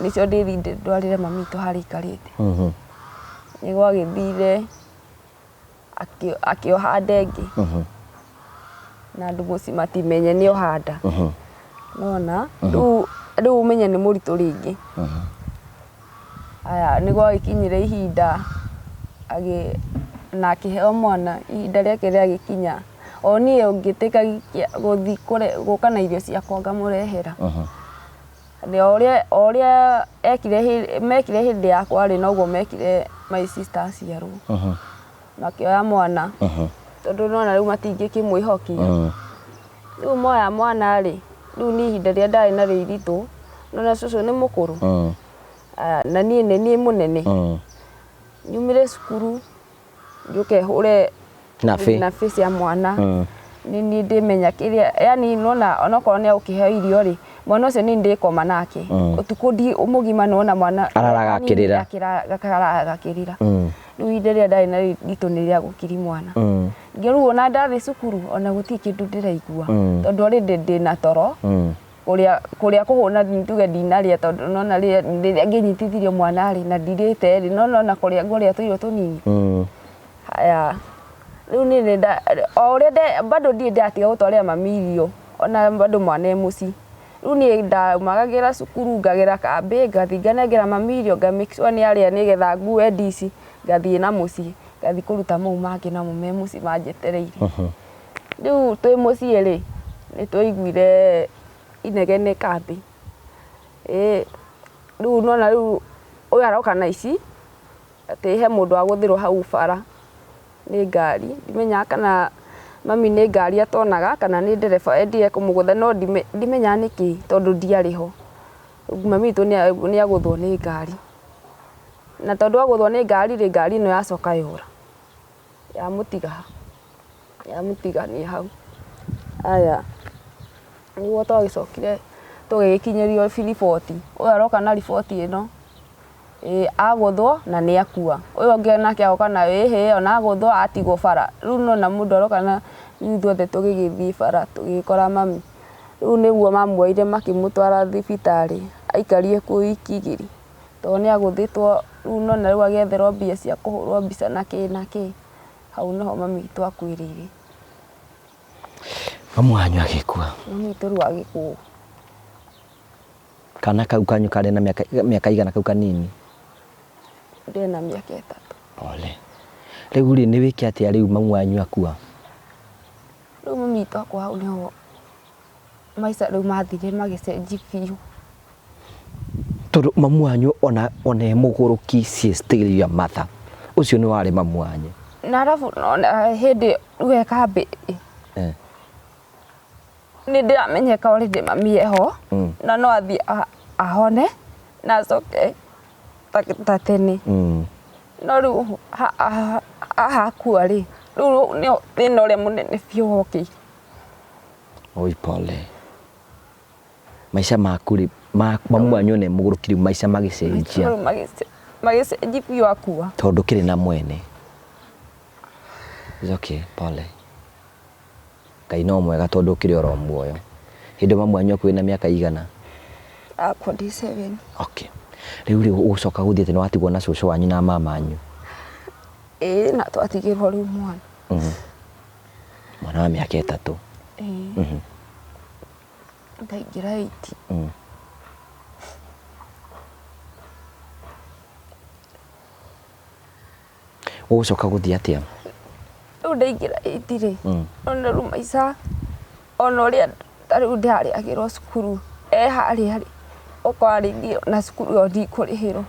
nĩcio ndĩthiĩ ndwarĩre mami witũ harĩa aikarĩte. Nĩ gwagĩthire akĩoha nda ĩngĩ. Na andũ mũciĩ matimenye nĩ oha nda. Nĩwona? Rĩu ũmenye nĩ mũritũ rĩngĩ. Aya nĩ gwagĩkinyire ihinda na akĩheo mwana ihinda rĩake rĩagĩkinya. O niĩ ngĩtuĩka gũthiĩ gũka na irio ciakwa ngamũrehera. O ũrĩa ekire mekire hĩndĩ yakwa rĩ, noguo mekire my sister aciarwo. Makĩoya mwana tondũ nĩwona rĩu matingĩkĩmwĩhokia. Rĩu moya mwana rĩ, rĩu niĩ ihinda rĩrĩa ndarĩ narĩo iritũ, nĩwona cũcũ nĩ mũkũrũ, na niĩ nĩ niĩ mũnene. Nyumire cukuru njũke hũre nabi cia mwana. Nĩ niĩ ndĩmenya kĩrĩa, yani nĩwona onokorwo nĩ egũkĩheo irio rĩ, mwana ũcio nĩ ndĩkoma nake. Ũtukũ mũgima nĩwona mwana araraga akĩrĩra. Araraga akĩrĩra. Rĩu ihinda rĩrĩa ndarĩ narĩo iritũ nĩ rĩa gũkiri mwana. Rĩu ona ndathiĩ cukuru ona gũtirĩ kĩndũ ndĩraigua. Tondũ already ndĩna toro. Kũrĩa kũhũna nduge ndinarĩa tondũ nĩwona rĩrĩa ngĩnyitithirio mwana rĩ na ndirĩte rĩ, no nĩwona kũrĩa ngũrĩa tũirio tũnini. Haya, rĩu niĩ o ũrĩa bado ndirĩ ndatiga gũtwarĩra mami irio ona bado mwana e mũciĩ. Rĩu niĩ ndaumagagĩra cukuru ngagera kambĩ ngathiĩ nganengera mami irio nga make sure nĩ arĩa nĩgetha ngue ndici ngathiĩ na mũciĩ ngathiĩ kũruta mau mangĩ namo me mũciĩ manjetereire. Rĩu twĩ mũciĩ rĩ, nĩ twaiguire inegene kambĩ. Rĩu nĩwona rĩu ũyũ aroka na ici atĩ he mũndũ wagũthirwo hau bara nĩ ngari. Ndimenyaga kana mami nĩ ngari atonaga kana nĩ ndereba endire kũmũgũtha no ndimenyaga nĩkĩ tondũ ndiarĩ ho. Mami witũ nĩ agũthwo nĩ ngari. Na tondũ agũthwo nĩ ngari rĩ, ngari ĩno yacoka yora. Yamũtiga ha? Yamũtigania hau. Aya, nĩguo twagĩcokire tũgĩgĩkinyĩrio riboti. Ũyũ aroka na riboti ĩno, agũthwo na nĩ akua. Ũyũ ũngĩ nake agoka na ĩhĩ ona agũthwo atigwo bara. Rĩu nĩwona mũndũ aroka na rĩu ithuothe tũgĩgĩthiĩ bara tũgĩkora mami. Rĩu nĩguo mamuoire makĩmũtwara thibitarĩ aikarire kuo wiki igĩrĩ. Tondũ nĩ agũthĩtwo rĩu nĩwona rĩu agĩetherwo mbia cia kũhũrwo mbica na kĩ na kĩ. Hau nĩho mami witũ akuĩrĩire. Mamu wanyu agĩkua? Mami witũ rĩu agĩkua. Kana kau kanyu karĩ na mĩaka igana kau kanini? Ndĩ na mĩaka 3. Pole. Rĩu rĩ nĩ wĩke atĩa rĩu mamu wanyu akua? Rĩu mami witũ akua hau nĩho maica rĩu mathire magĩcenjia biũ. Tondũ mamu wanyu ona e mũgũrũki, she is still your mother. Ũcio nĩ warĩ mamu wanyu. Na arabu nona hĩndĩ rĩu e kambĩ nĩ ndĩramenyeka already mami eho na no athiĩ ahone na acoke ta tene. No rĩu haha akua rĩ, rĩu nĩo thĩna ũrĩa mũnene biũ wokĩire. Oi pole. Maica maku rĩ, mamu wanyu ona e mũgũrũki rĩu maica magĩcenjia. Rĩu magĩcenjia biũ akua. Tondũ ndũkĩrĩ na mwene. It's okay, pole. Ngai no mwega tondũ ũkĩrĩ oro muoyo. Hĩndĩ ĩyo mamu wanyu akuire na mĩaka igana? Akua ndĩ 7. Okay. Rĩu rĩ ũgũcoka gũthiĩ atĩa nĩ watigwo na cũcũ wanyu na mama anyu? Ĩĩ na twatigĩrwo rĩu mwana. Mwana wa mĩaka 3. Ĩĩ. Ndaingĩra 8. Ũgũcoka gũthiĩ atĩa? Rĩu ndaingĩra 8 rĩ, ona rĩu maica ona ũrĩa ta rĩu ndĩrarĩhagĩrwo cukuru e harĩa rĩ, ũkora rĩngĩ ona cukuru ĩyo ndikũrĩhĩrwo.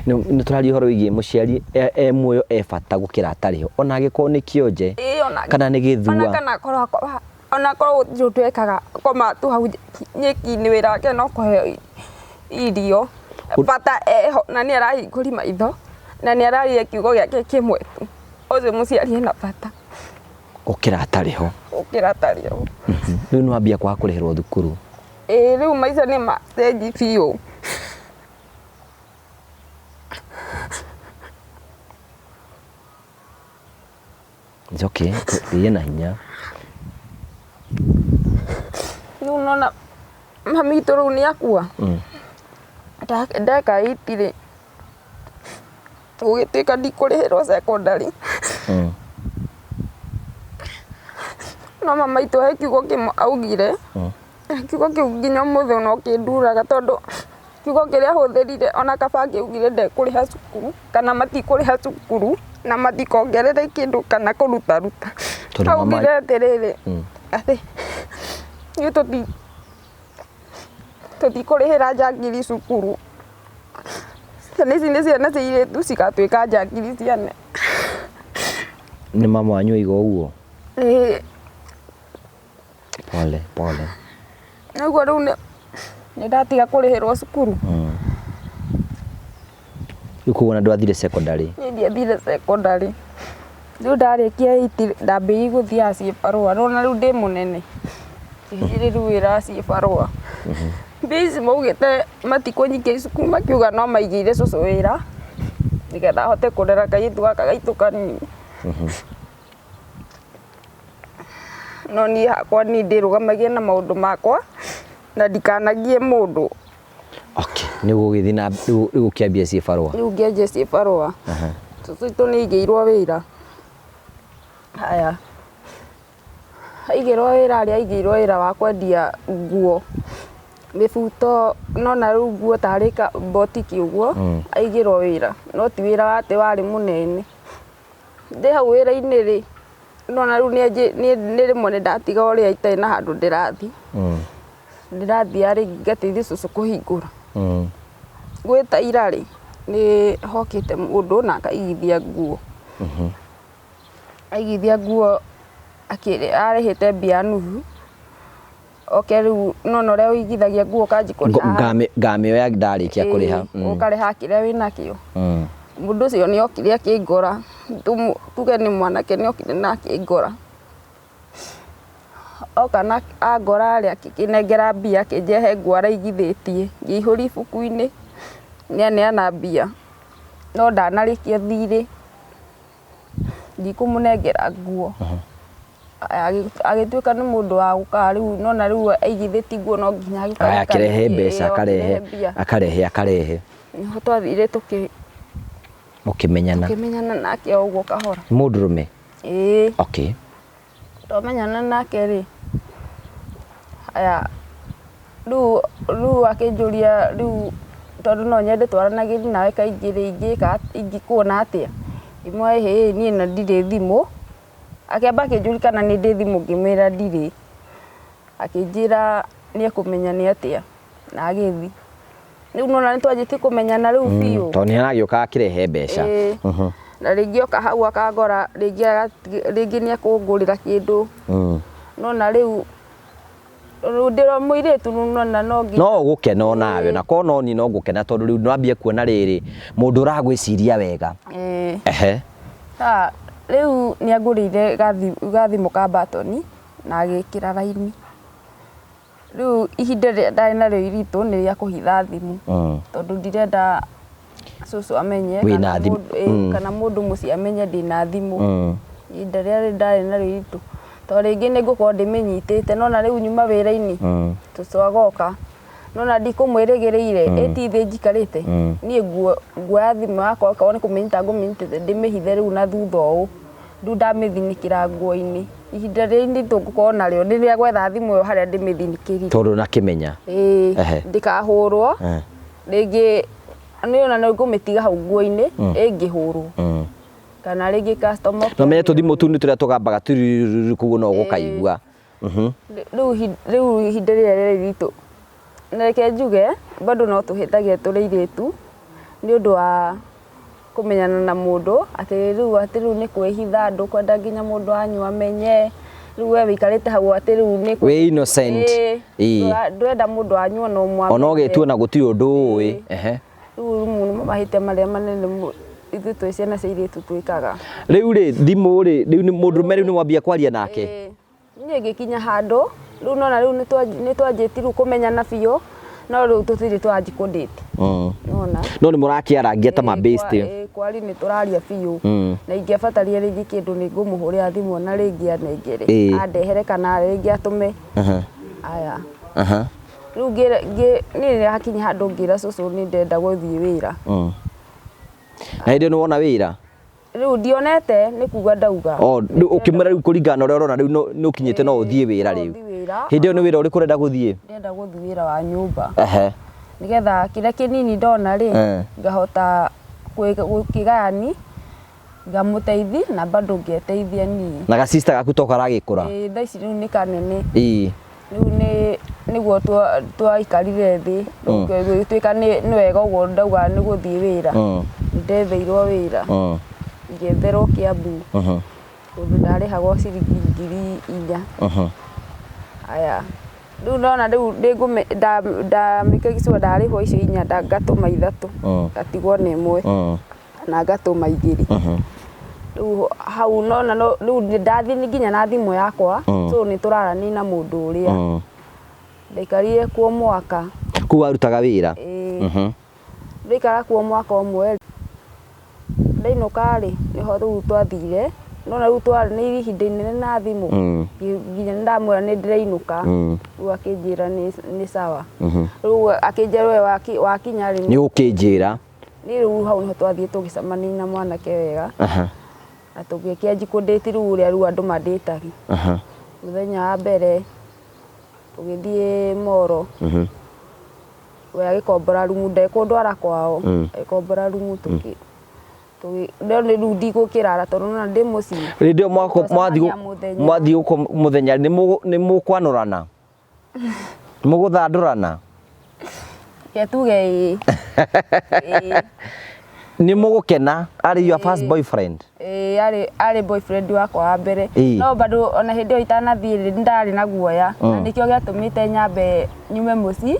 Nĩ tũraria ũhoro wĩgiĩ mũciari e muoyo e bata gũkĩra atarĩ ho, ona angĩkorwo nĩ kĩonje kana nĩ gĩthua. Ona kana korwo ona korwo gũtirĩ ũndũ ekaga, koma tu hau nyeki-inĩ wĩra wake no kũheo irio, bata eho na nĩ arahingũri maitho na nĩ araria kiugo gĩake kĩmwe tu, ũcio mũciari ena bata gũkĩra atarĩ ho. Gũkĩra atarĩ ho. Rĩu nĩ wambia kwaga kũrĩhĩrwo thukuru. Ĩĩ rĩu maica nĩ macenji biũ. It's okay, thiĩ na hinya. Rĩu nona mami witũ rĩu nĩ akua. Ndeka 8 rĩ, gũgĩtuĩka ndikũrĩhĩrwo secondary. No mama witũ he kiugo kĩmwe augire, kiugo kĩu nginya ũmũthĩ no kĩnduraga tondũ kiugo kĩrĩa ahũthĩrire ona kaba angĩaugire ndekũrĩha cukuru kana matikũrĩha cukuru na matikongerere kĩndũ kana kũrutaruta. Augire atĩrĩrĩ, atĩ ithuĩ tũtikũrĩhĩra njangiri cukuru. Ciana ici nĩ ciana cia airĩtu cigatuĩka njangiri ciana. Nĩ mama wanyu oiga ũguo? Ĩĩ. Pole pole. Ũguo rĩu nĩ ndatiga kũrĩhĩrwo cukuru. Rĩu koguo ona ndwathire secondary? Niĩ ndiathire secondary. Rĩu ndarĩkia 8 ndambĩrĩirie gũthiaga ciĩbarũa. Nĩwona rĩu ndĩ mũnene. Ngĩthiĩ rĩu wĩra wa ciĩbarũa. Mbia ici maugĩte matikũnyikia cukuru makiuga no maigĩire cũcũ wĩra nĩgetha ahote kũrera kairĩtu gaka gaitũ kanini. No niĩ hakwa niĩ ndĩrũgamagia na maũndũ makwa na ndikanagie mũndũ. Okay, nĩ ũgũgĩthiĩ na rĩu ũkĩambia ciĩbarũa? Rĩu ngĩanjia ciĩbarũa. Cũcũ witũ nĩ aigĩirwo wĩra. Haya, aigĩrwo wĩra rĩ, aigĩirwo wĩra wa kwendia nguo, mĩbuto, nona rĩu nguo tarĩ mbotiki ũguo, aigĩrwo wĩra, no ti wĩra wa atĩ warĩ mũnene. Ndĩ hau wĩra-inĩ rĩ, nona rĩu nĩ rĩmwe nĩ ndatiga ũrĩa itarĩ na handũ ndĩrathiĩ. Ndĩrathiaga rĩngĩ ngateithia cũcũ kũhingũra. Gwĩ ta ira rĩ, nĩ hokĩte mũndũ na akaigithia nguo. Aigithia nguo arĩhĩte mbia nuthu. Oke rĩu nona ũrĩa ũigithagia nguo ũkanjia kũrĩha. Ngamĩoya ndarĩkia kũrĩha. Ũkarĩha kĩrĩa wĩnakĩo. Mũndũ ũcio nĩ okire akĩngora, tuge nĩ mwanake nĩ okire na akĩngora. Oka na angora rĩ, akĩnengera mbia akĩnjĩra he nguo araigithĩtie, ngĩihũria ibuku-inĩ, nĩ aneana mbia, no ndanarĩkia thirĩ, ndikũmũnengera nguo. Agĩtuĩka nĩ mũndũ wa gũkaga rĩu nona rĩu aigithĩtie nguo no nginya agĩũka Akĩrehe mbeca, akarehe, akarehe, akarehe. Nĩho twathire Mũkĩmenyana. Tũkĩmenyana nake o ũguo kahora. Mũndũrũme? Ĩĩ. Okay. Twamenyana nake rĩ, haya rĩu rĩu akĩnjũria rĩu tondũ no nyende twaranagĩrie nawe kaingĩ rĩ, ingĩka ingĩkuona atĩa? Ngĩmwĩra ĩhĩ niĩ na ndirĩ thimũ. Akĩamba akĩnjũria kana nĩ ndĩ thimũ ngĩmwĩra ndirĩ. Akĩnjĩra Nĩ ekũmenya nĩ atĩa na agĩthi. Rĩu nĩwona nĩ twanjĩtie kũmenyana rĩu biũ. Tondũ nĩ aragĩũka akĩrehe mbeca. Ĩĩ. Na rĩngĩ oka hau akangora, rĩngĩ rĩngĩ nĩ ekũngũrĩra kĩndũ. Nĩwona rĩu rĩu ndĩ o mũirĩtu nĩwona no nginya. No ũgũkena onawe, na korwo no niĩ no ngũkena tondũ rĩu nĩwambia kuona rĩrĩ, mũndũ ũragwĩciria wega. Ĩĩ. Ehe. Rĩu nĩ angũrĩire gathimũ ka mbatoni na agĩkĩra raini. Rĩu ihinda rĩrĩa ndarĩ narĩo iritũ nĩ rĩa kũhitha thimũ tondũ ndirenda cũcũ amenye Wĩna thimũ. Kana mũndũ mũciĩ amenye ndĩna thimũ. Ihinda rĩrĩa ndarĩ narĩo iritũ tondũ rĩngĩ nĩ ngũkorwo ndĩmĩnyitĩte nĩ wona rĩu nyuma wĩra-inĩ cũcũ agoka nĩ wona ndikũmwĩrĩgĩrĩire ĩ ti thĩ njikarĩte niĩ nguoya thimũ yakwa okorwo nĩ kũmĩnyita ngũmĩnyitĩte ndĩmĩhithe rĩu na thutha ũũ. Rĩu ndamĩthinĩkĩra nguo-inĩ. Ihinda rĩrĩa iritũ ngũkorwo narĩo nĩ rĩa gwetha thimũ ĩyo harĩa ndĩmĩthinĩkĩrire. Tondũ ndũnakĩmenya. Ĩĩ, ndĩkahũrwo. Rĩngĩ niĩ ona nĩ ngũmĩtiga hau nguo-inĩ ĩngĩhũrwo. Kana rĩngĩ customer Na ũmenye tũthimũ tũu nĩ tũrĩa tũgambaga turururu koguo no ũgũkaigua. Rĩu ihinda rĩrĩa rĩarĩ iritũ, na reke njuge bado no tũhĩtagia tũrĩ airĩtu nĩ ũndũ wa kũmenyana na mũndũ atĩ rĩu atĩ rĩu nĩ kwĩhitha ndũkwenda nginya mũndũ wanyu amenye, rĩu we wĩikarĩte hau atĩ rĩu nĩ Wĩ innocent. Ĩĩ, ndũrenda mũndũ wanyu ona ũmwe Ona amenye. ũgetua na gũtirĩ ũndũ ũĩ. Ehe. Rĩu nĩmo mahĩtia marĩa manene ithuĩ twĩ ciana cia airĩtu twĩkaga. Rĩu rĩ thimũ rĩ, rĩu nĩ mũndũrũme rĩu nĩ mwambia kwaria nake? Ĩĩ. Niĩ ngĩkinya handũ, rĩu nĩwona rĩu nĩ twanjĩtie rĩu kũmenyana biũ, no rĩu tũtirĩ twanjia kũ date. Nĩwona? No nĩ mũrakĩarangia ta ma best. Ĩĩ kwaria nĩ tũraria biũ, na ingĩabataria rĩngĩ kĩndũ nĩ ngũmũhũrĩra thimũ ona rĩngĩ anengere, andehere kana rĩngĩ atũme. Aya. Rĩu niĩ hakinya handũ ngĩra cũcũ nĩ ndĩrenda gũthiĩ wĩra. Na hĩndĩ ĩyo nĩ wona wĩra? Rĩu ndionete nĩ kuga ndauga. Oh, rĩu ũkĩmwĩra rĩu kũringana na ũrĩa ũrona rĩu nĩ ũkinyĩte no ũthiĩ wĩra No rĩu. thiĩ wĩra. Hĩndĩ ĩyo nĩ wĩra ũrĩkũ ũrenda gũthiĩ? Ndĩrenda gũthiĩ wĩra wa nyũmba. Ehe. Nĩgetha kĩrĩa kĩnini ndona rĩ, ngahota gũkĩgayani, ngamũteithia na bado ngeteithia niĩ. Na ga sister gaku to karagĩkũra? Ĩĩ thaa ici rĩu nĩ kanene. Ĩĩ. Rĩu nĩ nĩguo twaikarire thĩ gũgĩtuĩka nĩ wega ũguo ndauga nĩ gũthiĩ wĩra. Nĩ ndetheirwo wĩra, ngĩetherwo Kiambu kũndũ ndarĩhagwo ciringi 4,000. Haya, rĩu ndona rĩu ndamake sure ndarĩhwo icio inya ngatũma ithatũ, ngatigwo na ĩmwe kana ngatũma igĩrĩ. Rĩu hau nona rĩu ndathiĩ nginya na thimũ yakwa, so nĩ tũrarania na mũndũ ũrĩa. Ndaikarire kuo mwaka. Kũu warutaga wĩra? Ĩĩ. Ndaikara kuo mwaka ũmwe ndainũka rĩ, nĩho rĩu twathire, nĩwona rĩu nĩ ihinda inene na thimũ, nginya nĩ ndamwĩra nĩ ndĩrainũka, rĩu akĩnjĩra nĩ sawa. Rĩu akĩnjĩra we wakinya rĩ, Nĩ ũkĩnjĩra. Niĩ rĩu hau nĩho twathiĩ tũgĩcemania na mwanake wega. Na tũgĩkĩanjia kũ date rĩu ũrĩa rĩu andũ mandĩtaga. Mũthenya wa mbere tũgĩthiĩ moro. We agĩkombora rumu, ndekũndwara kwao, agĩkombora rumu tũkĩ no nĩ rĩu ndigũkĩrara tondũ nĩwona ndĩ mũciĩ. Hĩndĩ ĩyo Twacemania mũthenya. mwathiĩ gũkũ mũthenya nĩ mũkwanũrana? Mũgũthandũrana? Reke tuge ĩĩ. Ĩĩ. Nĩ mũgũkena arĩ your first boyfriend? Ĩĩ, arĩ boyfriend wakwa wa mbere. No bado ona hĩndĩ ĩyo itanathiĩ rĩ, nĩ ndarĩ na guoya. Na nĩkĩo gĩatũmĩte nyambe nyume mũciĩ,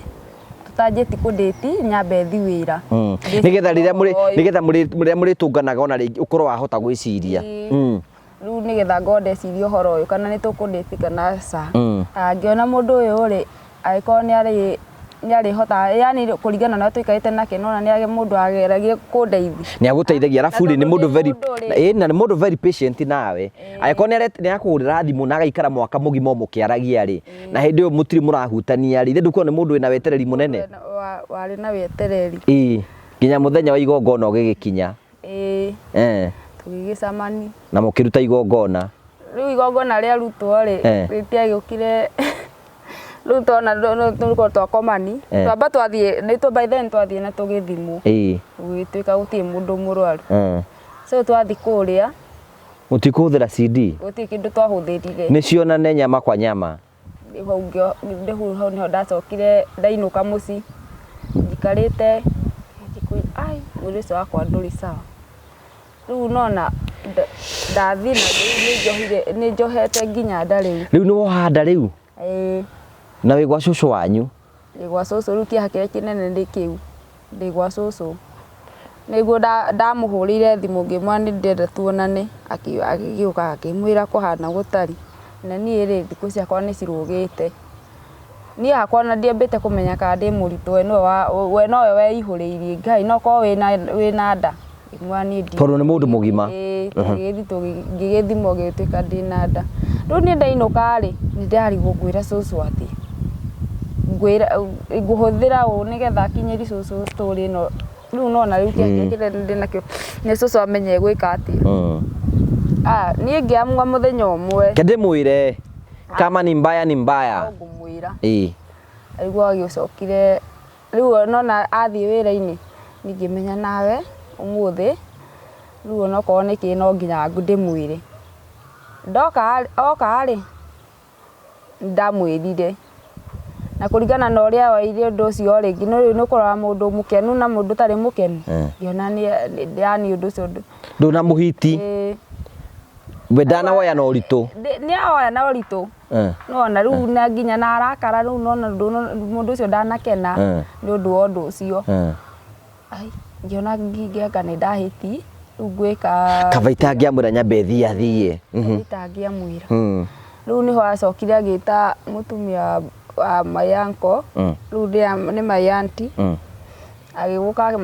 tũtanjĩtie kũ date, nyambe thiĩ wĩra. Nĩgetha rĩrĩa mũrĩ, nĩgetha mũrĩ, rĩrĩa mũrĩtũnganaga ona rĩngĩ ũkorwo wahota gwĩciria. Rĩu nĩgetha ngorwo ndeciria ũhoro ũyũ kana nĩ tũkũ date kana ca. Ngĩona mũndũ ũyũ rĩ, angĩkorwo nĩ arĩhotaga, yaani kũringana na ũrĩa tũikarĩte nake nĩwona nĩ mũndũ ageragia kũndeithia. Nĩ agũteithagia, arabu rĩ, nĩ mũndũ very, Mũndũ rĩ. ĩĩ, na nĩ mũndũ very patient nawe. Angĩkorwo nĩ arakũhũrĩra thimũ na agaikara mwaka mũgima o mũkĩaragia rĩ, na hĩndĩ ĩyo mũtirĩ mũrahutania rĩ, ithe ndũkuona nĩ mũndũ wĩna wetereri mũnene? Warĩ na wetereri. Ĩĩ, nginya mũthenya wa igongona ũgĩgĩkinya. Ĩĩ. Tũgĩgĩcemania. Na mũkĩruta igongona. Rĩu igongona rĩarutwo rĩ, rĩtiagĩũkire rĩu twana tũkorwo twakomani. Twamba twathiĩ, nĩ tũ by then twathiĩ na tũgĩthimwo. Gũgĩtuĩka gũtirĩ mũndũ mũrwaru. So twathiĩ kũrĩa. Mũtikũhũthĩra CD? Gũtirĩ kĩndũ twahũthĩrire. Nĩ cionane nyama kwa nyama. Rĩu hau rĩu hau nĩho ndacokire ndainũka mũciĩ njikarĩte ngĩkũi ai mwĩrĩ ũcio wakwa ndũrĩ sawa. Rĩu nona ndathiĩ na rĩu nĩnjohire nĩnjohete nginya nda rĩu. Rĩu nĩ woha nda rĩu? Ĩĩ. Na wĩ gwa cũcũ wanyu? Ndĩ gwa cũcũ rĩu kĩeha kĩrĩa kĩnene nĩ kĩu, ndĩ gwa cũcũ. Nĩguo ndamũhũrĩire thimũ ngĩmwĩra nĩ ndĩrenda tuonane, agĩũka ngĩmwĩra kũhana gũtarĩ. Na niĩ rĩ, thikũ ciakwa nĩ cirũgĩte. Niĩ hakwa ona ndiambĩte kũmenya kana ndĩ mũritũ we nowe weihũrĩirie, Ngai no ũkorwo wĩna nda. Ngĩmwĩra niĩ ndirĩ. Tondũ nĩ mũndũ mũgima. Ĩĩ, ngĩgĩthimwo gĩgĩtuĩka ndĩna nda. Rĩu niĩ ndainũka rĩ, nĩ ndĩrarigwo ngwĩra cũcũ atĩa. Ngwĩra ngũhũthĩra ũ nĩgetha akinyĩrie cũcũ story ĩno. Rĩu nĩwona rĩu kĩeha kĩrĩa kĩnene ndĩnakĩo nĩ cũcũ amenye egwĩka atĩa. Niĩ ngĩamua mũthenya ũmwe. Reke ndĩmwĩre kama ni mbaya ni mbaya. No ngũmwĩra. Ĩĩ. Rĩu agĩcokire rĩu nona athiĩ wĩra-inĩ, niĩ ngĩmenya nawe ũmũthĩ rĩu onokorwo nĩ kĩ no nginya ndĩmwĩre. Ndoka oka rĩ, nĩndamwĩrire na kũringana na ũrĩa oire ũndũ ũcio rĩ, nĩ ũkoraga mũndũ mũkenu na mũndũ ũtarĩ mũkenu, ngĩona yaani ũndũ ũcio Ndũnamũhiti. We ndanawoya na ũritũ. Nĩ awoya na ũritũ. Nĩwona rĩu na nginya na arakara rĩu nona mũndũ ũcio ndanakena nĩ ũndũ wa ũndũ ũcio. Ai, ngĩona ngĩanga nĩ ndahĩti, rĩu ngwĩka Kaba itangĩamwĩra nyambe thiĩ athiĩ. Itangĩamwĩra. Rĩu nĩho acokire agĩta mũtumia wa my uncle, rĩu nĩ my auntie, agĩũka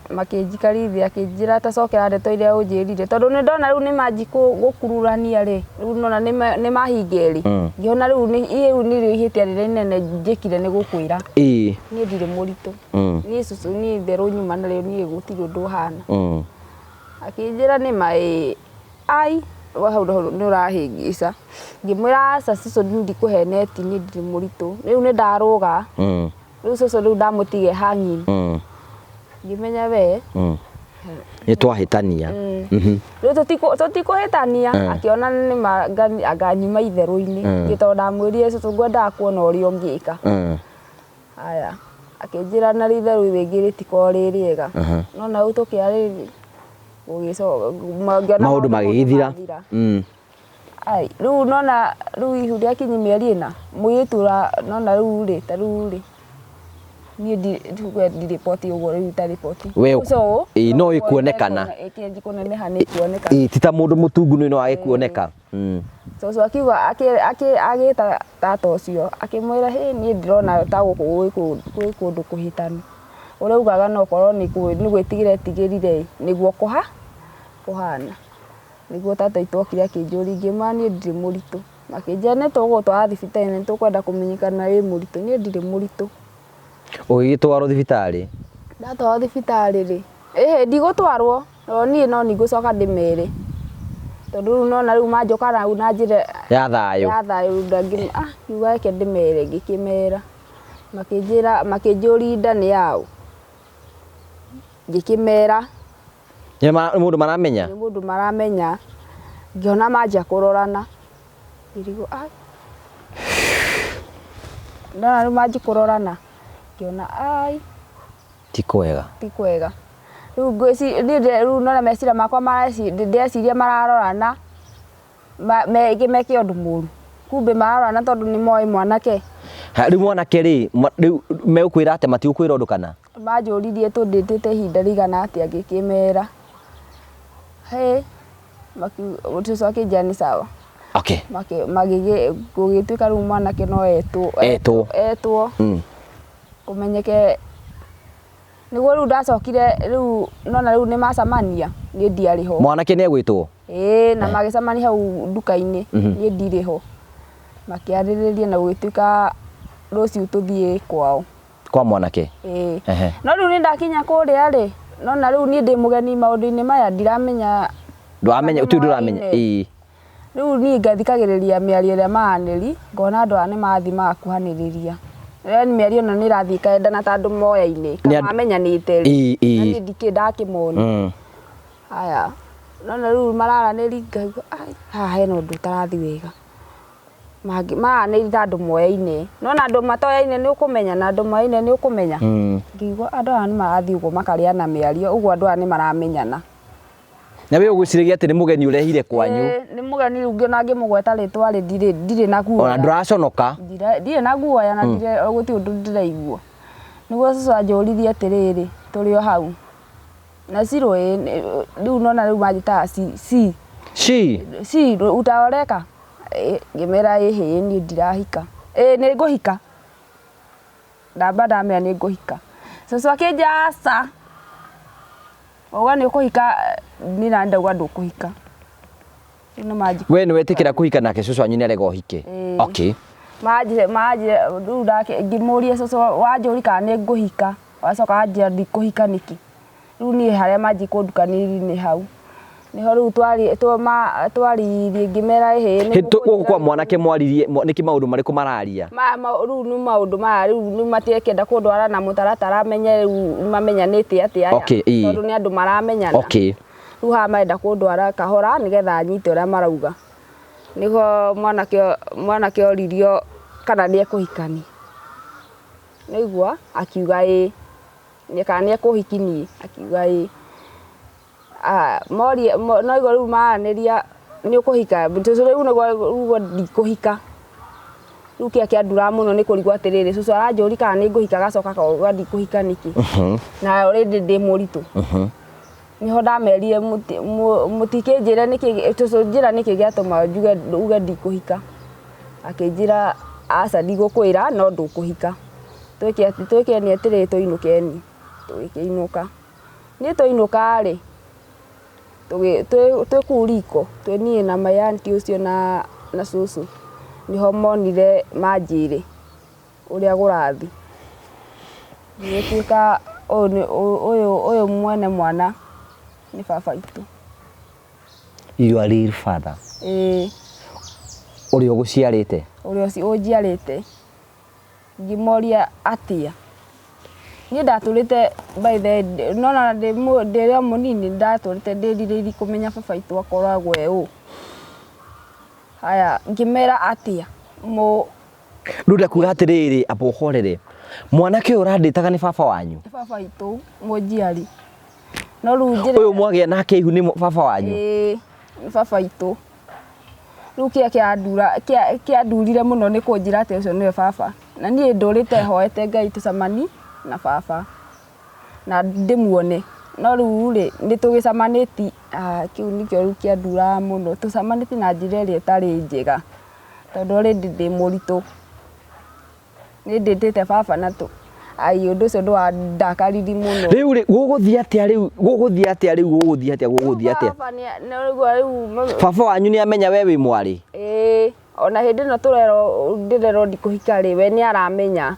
makĩnjikarithia akĩnjĩra ta cokera ndeto iria ũnjĩrire, tondũ nĩ ndona rĩu nĩ manji gũkururania rĩ, rĩu nona nĩ mahinga erĩ, ngĩona rĩu rĩu nĩrĩo ihĩtia rĩrĩa inene njĩkire nĩ gũkwĩra. Niĩ ndirĩ mũritũ, niĩ cũcũ niĩ itherũ nyuma narĩo niĩ gũtirĩ ũndũ ũhana. Akĩnjĩra nĩ ma ĩĩ, ai we hau nĩ ũrahĩngĩca. Ngĩmwĩra aca cũcũ niĩ ndikũhenetie niĩ ndirĩ mũritũ, rĩu nĩ ndarũga. Rĩu cũcũ rĩu ndamũtiga e hanging. Ngĩmenya we Nĩ twahĩtania. Rĩu tũtikũhĩtania, akĩona nĩ ma anga nyuma itherũ-inĩ. Nĩ tondũ ndamwĩrire cũcũ ngwendaga kuona ũrĩa ũngĩka. Haya, akĩnjĩra na itherũ rĩngĩ rĩtikoragwo rĩ rĩega. No na rĩu tũkĩarĩrĩria ngĩona Maũndũ magĩgĩthira. mathira. Ai, rĩu nona rĩu ihu rĩakinyi mĩeri ĩna, mũirĩtu nona rĩu rĩ, ta rĩu rĩ, niĩ tuge ndiriboti ũguo rĩu itariboti. We So, ĩĩ no ĩkuonekana. Ĩkĩanji kũneneha nĩ ĩkuonekana. Ĩĩ ti ta mũndũ mũtungu nĩ no wage kuoneka. Cũcũ akiuga agĩta tata ũcio akĩmwĩra hĩ niĩ ndĩrona ta gũkũ gwĩ kũndũ kũhĩtanu. Ũrĩa ugaga no ũkorwo nĩ gwĩtigĩra etigĩrire ĩ, nĩguo kũhana. Nĩguo tata witũ okire akĩnjũria ngĩmwĩra niĩ ndirĩ mũritũ. Makĩnjĩra nĩ tũgũgũtwara thibitarĩ nĩ tũkwenda kũmenya kana wĩ mũritũ. Niĩ ndirĩ mũritũ. Ũgĩgĩtwarwo thibitarĩ? Ndatwarwo thibitarĩ rĩ, ĩhĩ ndigũtwarwo, no niĩ no nĩ ngũcoka ndĩmere. Tondũ rĩu nona rĩu manjoka rĩu na njĩra ya thayũ. Ya thayũ ngiuga reke ndĩmere, ngĩkĩmera. Makĩnjĩra, makĩnjũria nda nĩ yaũ. Ngĩkĩmera. Nĩ mũndũ maramenya? Nĩ mũndũ maramenya. Ngĩona manjia kũrorana. Ngĩrigwo ai. Ndona rĩu manjia kũrorana. Ngĩona ai. Ti kwega. Ti kwega. Rĩu rĩu nona meciria makwa ndĩreciria mararorana meke ũndũ mũru. Kumbe mararorana tondũ nĩ moĩ mwanake. Rĩu mwanake rĩ, rĩu megũkwĩra atĩa, matigũkwĩra ũndũ kana? Manjũririe tũndĩtĩte ihinda rĩigana atĩa ngĩkĩmera. Hĩ, cũcũ akĩnjĩra nĩ sawa. Okay. Gũgĩtuĩka rĩu mwanake no etwo. Etwo. Etwo. Kũmenyeke nĩguo rĩu ndacokire rĩu nona rĩu nĩ macamania niĩ ndiarĩ ho. Mwanake nĩ egwĩtwo? Ĩĩ, na magĩcemania hau nduka-inĩ niĩ ndirĩ ho. Makĩarĩrĩria na gũgĩtuĩka rũciũ tũthiĩ kwao. Kwa mwanake? Ĩĩ. No rĩu nĩ ndakinya kũrĩa rĩ, nona rĩu niĩ ndĩ mũgeni maũndũ-inĩ maya ndiramenya. Ndũramenya, ũtũĩ ndũramenya. Ĩĩ. Rĩu niĩ ngathikagĩrĩria mĩario ĩrĩa maranĩria, ngona andũ aya nĩ mathiĩ magakuhanĩrĩria. Yaani mĩario ĩno nĩ ĩrathiĩ ĩkaendana ta andũ moyaine, kana mamenyanĩte rĩ. Na niĩ ndikĩrĩ ndakĩmona. Haya, nona rĩu mararanĩria ngaigua ai, haha hena ũndũ ũtarathiĩ wega. Maranĩria ta andũ moyaine. No na andũ matoyaine nĩ ũkũmenya na andũ moyaine nĩ ũkũmenya. Ngĩigua andũ aya nĩ marathiĩ ũguo makarĩana mĩario ũguo andũ aya nĩ maramenyana. Na we ũgwĩciragia atĩ nĩ mũgeni ũrehire kwanyu. Ĩĩ, nĩ mũgeni rĩu ngĩona ngĩmũgweta rĩtwa rĩ ndirĩ na guoya. Ona ndũraconoka. Ndirĩ na guoya na ndirĩ gũtirĩ ũndũ ndĩraigua. Nĩguo cũcũ anjũririe atĩrĩrĩ, tũrĩ o hau. Na Shiro ĩĩ rĩu nona rĩu manjĩtaga ci. Ci. Ci utaoleka? Ngĩmera ĩhĩ niĩ ndirahika. Ĩĩ nĩ ngũhika. Ndamba ndamera nĩ ngũhika. Cũcũ akĩnjĩra aca. Wauga nĩ ũkũhika niĩ nani ndauga ndũkũhika. Rĩu nĩ manjĩ We nĩ wetĩkĩra kũhika nake cũcũ wanyu nĩ arega ũhike. Ĩĩ. Okay. Manjire manjire rĩu ngĩmũria cũcũ wanjũria kana nĩ ngũhika wacoka wanjĩra ndikũhika nĩkĩ. Rĩu niĩ harĩa manjia kũndukanĩria nĩ hau. Nĩho rĩu twaririe ngĩmera ĩhĩ nĩ Gũkũ kwa mwanake mwaririe nĩkĩ maũndũ marĩkũ mararia? Rĩu nĩ maũndũ maya rĩu nĩ matikenda kũndwara na mũtaratara menye rĩu mamenyanĩte atĩa aya. Okay, ĩĩ. Tondũ nĩ andũ maramenyana. Okay. Rĩu haha marenda kũndwara kahora nĩgetha nyite ũrĩa marauga. Nĩho mwanake oririo kana nĩ ekũhikania. Nĩaigua akiuga ĩĩ. Kana nĩ ekũhiki niĩ akiuga ĩĩ. Moria no igua rĩu maranĩria nĩ ũkũhika cũcũ rĩu nĩguo ndikũhika. Rĩu kĩrĩa kĩanduraga mũno nĩ kũrigwo atĩrĩrĩ cũcũ aranjũria kana nĩ ngũhika agacoka akauga ndikũhika nĩkĩ. Na already ndĩ mũritũ. Nĩho ndamerire mũtikĩnjĩre nĩkĩ cũcũ njĩra nĩkĩ gĩatũma njuge uge ndikũhika. Akĩnjĩra aca ndigũkwĩra no ndũkũhika. Twĩkeni atĩrĩrĩ tũinũkeni. Tũgĩkĩinũka. Niĩ twainũka rĩ, twĩ kũu riko, twĩ niĩ na my aunty ũcio na cũcũ, nĩho monire manjĩre ũrĩa kũrathiĩ. Gũgĩtuĩka ũyũ mwene mwana nĩ baba witũ. Your real father. Ĩĩ. Ũrĩa ũgũciarĩte? Ũrĩa ũnjiarĩte. Ngĩmoria atĩa. Niĩ ndatũrĩte by the nona ndĩrĩ o mũnini ndatũrĩte ndĩrirĩirie kũmenya baba witũ akoragwo e ũ. Haya ngĩmera atĩa. Rĩu ndakuga atĩrĩrĩ amba ũhorere. Mwanake ũyũ ũrandĩtaga nĩ baba wanyu? Nĩ baba witũ mũnjiari. No rĩu njĩra Ũyũ mwagĩa nake ihu nĩ baba wanyu? Ĩĩ, nĩ baba witũ. Rĩu kĩrĩa kĩandurire mũno nĩ kũnjĩra atĩ ũcio nĩwe baba. Na niĩ ndũrĩte hoete Ngai tũcemanie na baba na ndĩmuone. No rĩu rĩ, nĩ tũgĩcemanĩtie, kĩu nĩkĩo rĩu kĩanduraga mũno. Tũcemanĩtie na njĩra ĩrĩa ĩtarĩ njega tondũ already ndĩ mũritũ. Nĩ ndĩtĩte baba na ai ũndũ ũcio ndwandakaririe mũno. Rĩu rĩ, gũgũthiĩ atĩa rĩu? Gũgũthiĩ atĩa rĩu? Gũgũthiĩ atĩa? Gũgũthiĩ atĩa? Baba nĩ Baba wanyu nĩ amenya we wĩ mwarĩ? Ĩĩ, ona hĩndĩ ĩno tũrerwo ndĩrerwo ndikũhika rĩ, we nĩ aramenya.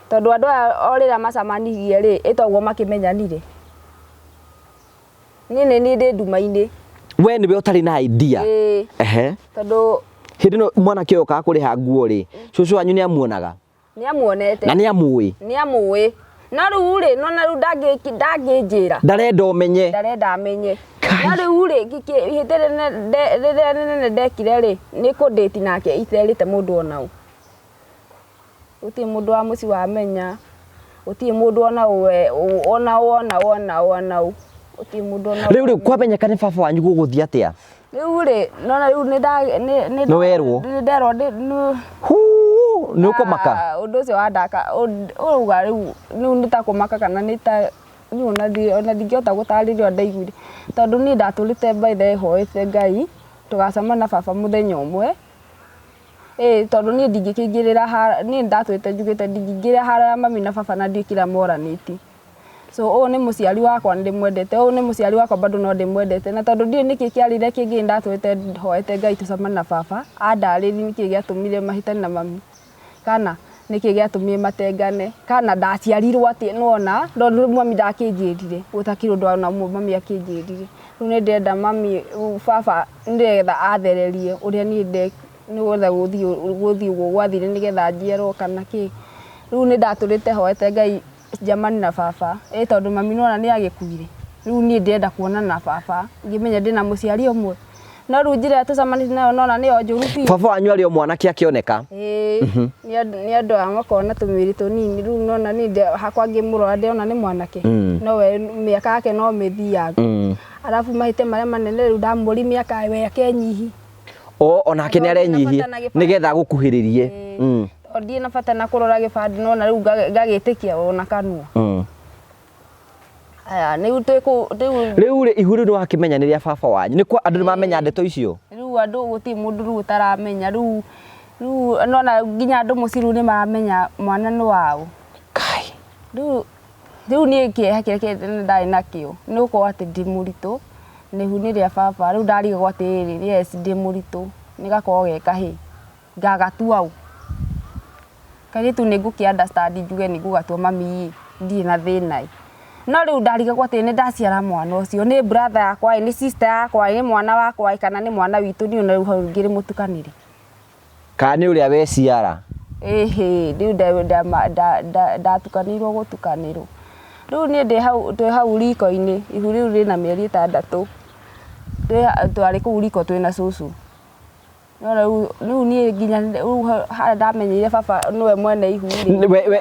Tondũ andũ aya o rĩrĩa macemanirie rĩ, ĩ toguo makĩmenyanire. Niĩ nĩ niĩ ndĩ nduma-inĩ. We nĩwe ũtarĩ na idea. Ĩĩ. Ehe. Tondũ hĩndĩ ĩno mwanake ũyũ okaga kũrĩha nguo rĩ, cũcũ wanyu nĩ amuonaga? Nĩ amuonete. Na nĩ amũĩ? Nĩ amũĩ. No rĩu rĩ, no na rĩu ndangĩnjĩra. Ndarenda ũmenye. Ndarenda amenye. No rĩu rĩ, ihĩtia rĩrĩa rĩnene ndekire rĩ, nĩ kũndĩti nake iterĩte mũndũ ona ũ. Gũtirĩ mũndũ wa mũciĩ wamenya, gũtirĩ mũndũ ona ũ ona ũ ona ũ ona ũ ona ũ. Gũtirĩ mũndũ ona ũ. Rĩu rĩ, kwamenyeka nĩ baba wanyu gũgũthiĩ atĩa? Rĩu rĩ, nona rĩu nĩ nĩ Nĩ werwo? Nĩ nderwo nĩ Huu, nĩ ũkũmaka? Ũndũ ũcio wandaka, ũrauga rĩu nĩ ta kũmaka kana nĩ ta niĩ ona ndingĩhota gũtarĩria ũrĩa ndaiguire. Tondũ niĩ ndatũrĩte by the way hoete Ngai tũgacemania na baba mũthenya ũmwe. Ĩĩ tondũ niĩ ndingĩkĩingĩrĩra niĩ ndatũrĩte njugĩte ndingĩingĩrĩra haro ya mami na baba na ndiũĩ kĩrĩa moranĩtie. So ũyũ nĩ mũciari wakwa nĩ ndĩmwendete, ũyũ nĩ mũciari wakwa bado no ndĩmwendete. Na tondũ ndiũĩ nĩkĩ kĩarire kĩngĩ ndatũrĩte hoete Ngai tũcemanie na baba, andarĩrie nĩkĩ gĩatũmire mahĩtanie na mami, kana nĩkĩ gĩatũmire matengane, kana ndaciarirwo atĩa nĩwona, tondũ mami ndakĩnjĩrire, gũtakĩrĩ ũndũ ona ũmwe mami akĩnjĩrire. Rĩu nĩ ndĩrenda mami, baba nĩgetha athererie ũrĩa niĩ nĩgetha gũthiĩ ũguo gwathire nĩgetha njiarwo kana kĩ. Rĩu nĩ ndatũrĩte hoete Ngai njemanie na baba, ĩ tondũ mami nĩwona nĩ agĩkuire. Rĩu niĩ ndĩrenda kuonana na baba, ngĩmenye ndĩna mũciari ũmwe. No rĩu njĩra ĩrĩa tũcemanĩtie nayo nona nĩyo njũru biũ. Baba wanyu arĩ o mwanake akĩoneka. Ĩĩ, nĩ andũ a makoragwo na tũmĩrĩ tũnini rĩu nona niĩ hakwa ngĩmũrora ndĩrona nĩ mwanake no we mĩaka yake no mĩthiangu. Arabu mahĩtia marĩa manene rĩu ndamũri mĩaka we akenyihi. O onake nĩ Tondũ ndirĩ na arenyihia bata na gĩbandĩ. nĩgetha agũkuhĩrĩrie. Tondũ ndirĩ na bata na kũrora gĩbandĩ nona rĩu ngagĩtĩkia ona kanua. Aya rĩu twĩ kũu rĩu Rĩu rĩ ihu rĩu nĩ wakĩmenya nĩ rĩa baba wanyu. Nĩ kwa andũ nĩ mamenya ndeto icio. Rĩu andũ gũtirĩ mũndũ rĩu ũtaramenya rĩu rĩu nona nginya andũ mũciĩ rĩu nĩ maramenya mwana nĩ waũ. Kai. Rĩu rĩu niĩ kĩeha kĩrĩa kĩnene ndarĩ nakĩo nĩ gũkorwo atĩ ndĩ mũritũ na ihu nĩ rĩa baba rĩu ndarigagwo atĩrĩrĩ yes ndĩ mũritũ nĩ gakorwo ge kahĩĩ ngagatua ũ? Kairĩtu nĩ ngũkĩ understand njuge nĩ ngũgatua mami ĩ ndirĩ na thĩna ĩ. No rĩu ndarigagwo atĩ nĩ ndaciara mwana ũcio nĩ brother yakwa ĩ nĩ sister yakwa ĩ nĩ mwana wakwa ĩ kana nĩ mwana witũ niĩ ona rĩu hau ngĩrĩ mũtukanĩre. Kana nĩ ũrĩa weciara. Ĩhĩ rĩu ndatukanĩirwo gũtukanĩrwo. Rĩu niĩ ndĩ hau twĩ hau riko-inĩ ihu rĩu rĩna mĩeri 6 twarĩ kũu riko twĩna cũcũ. No rĩu rĩu niĩ nginya rĩu harĩa ndamenyeire baba nĩwe mwene ihu rĩ.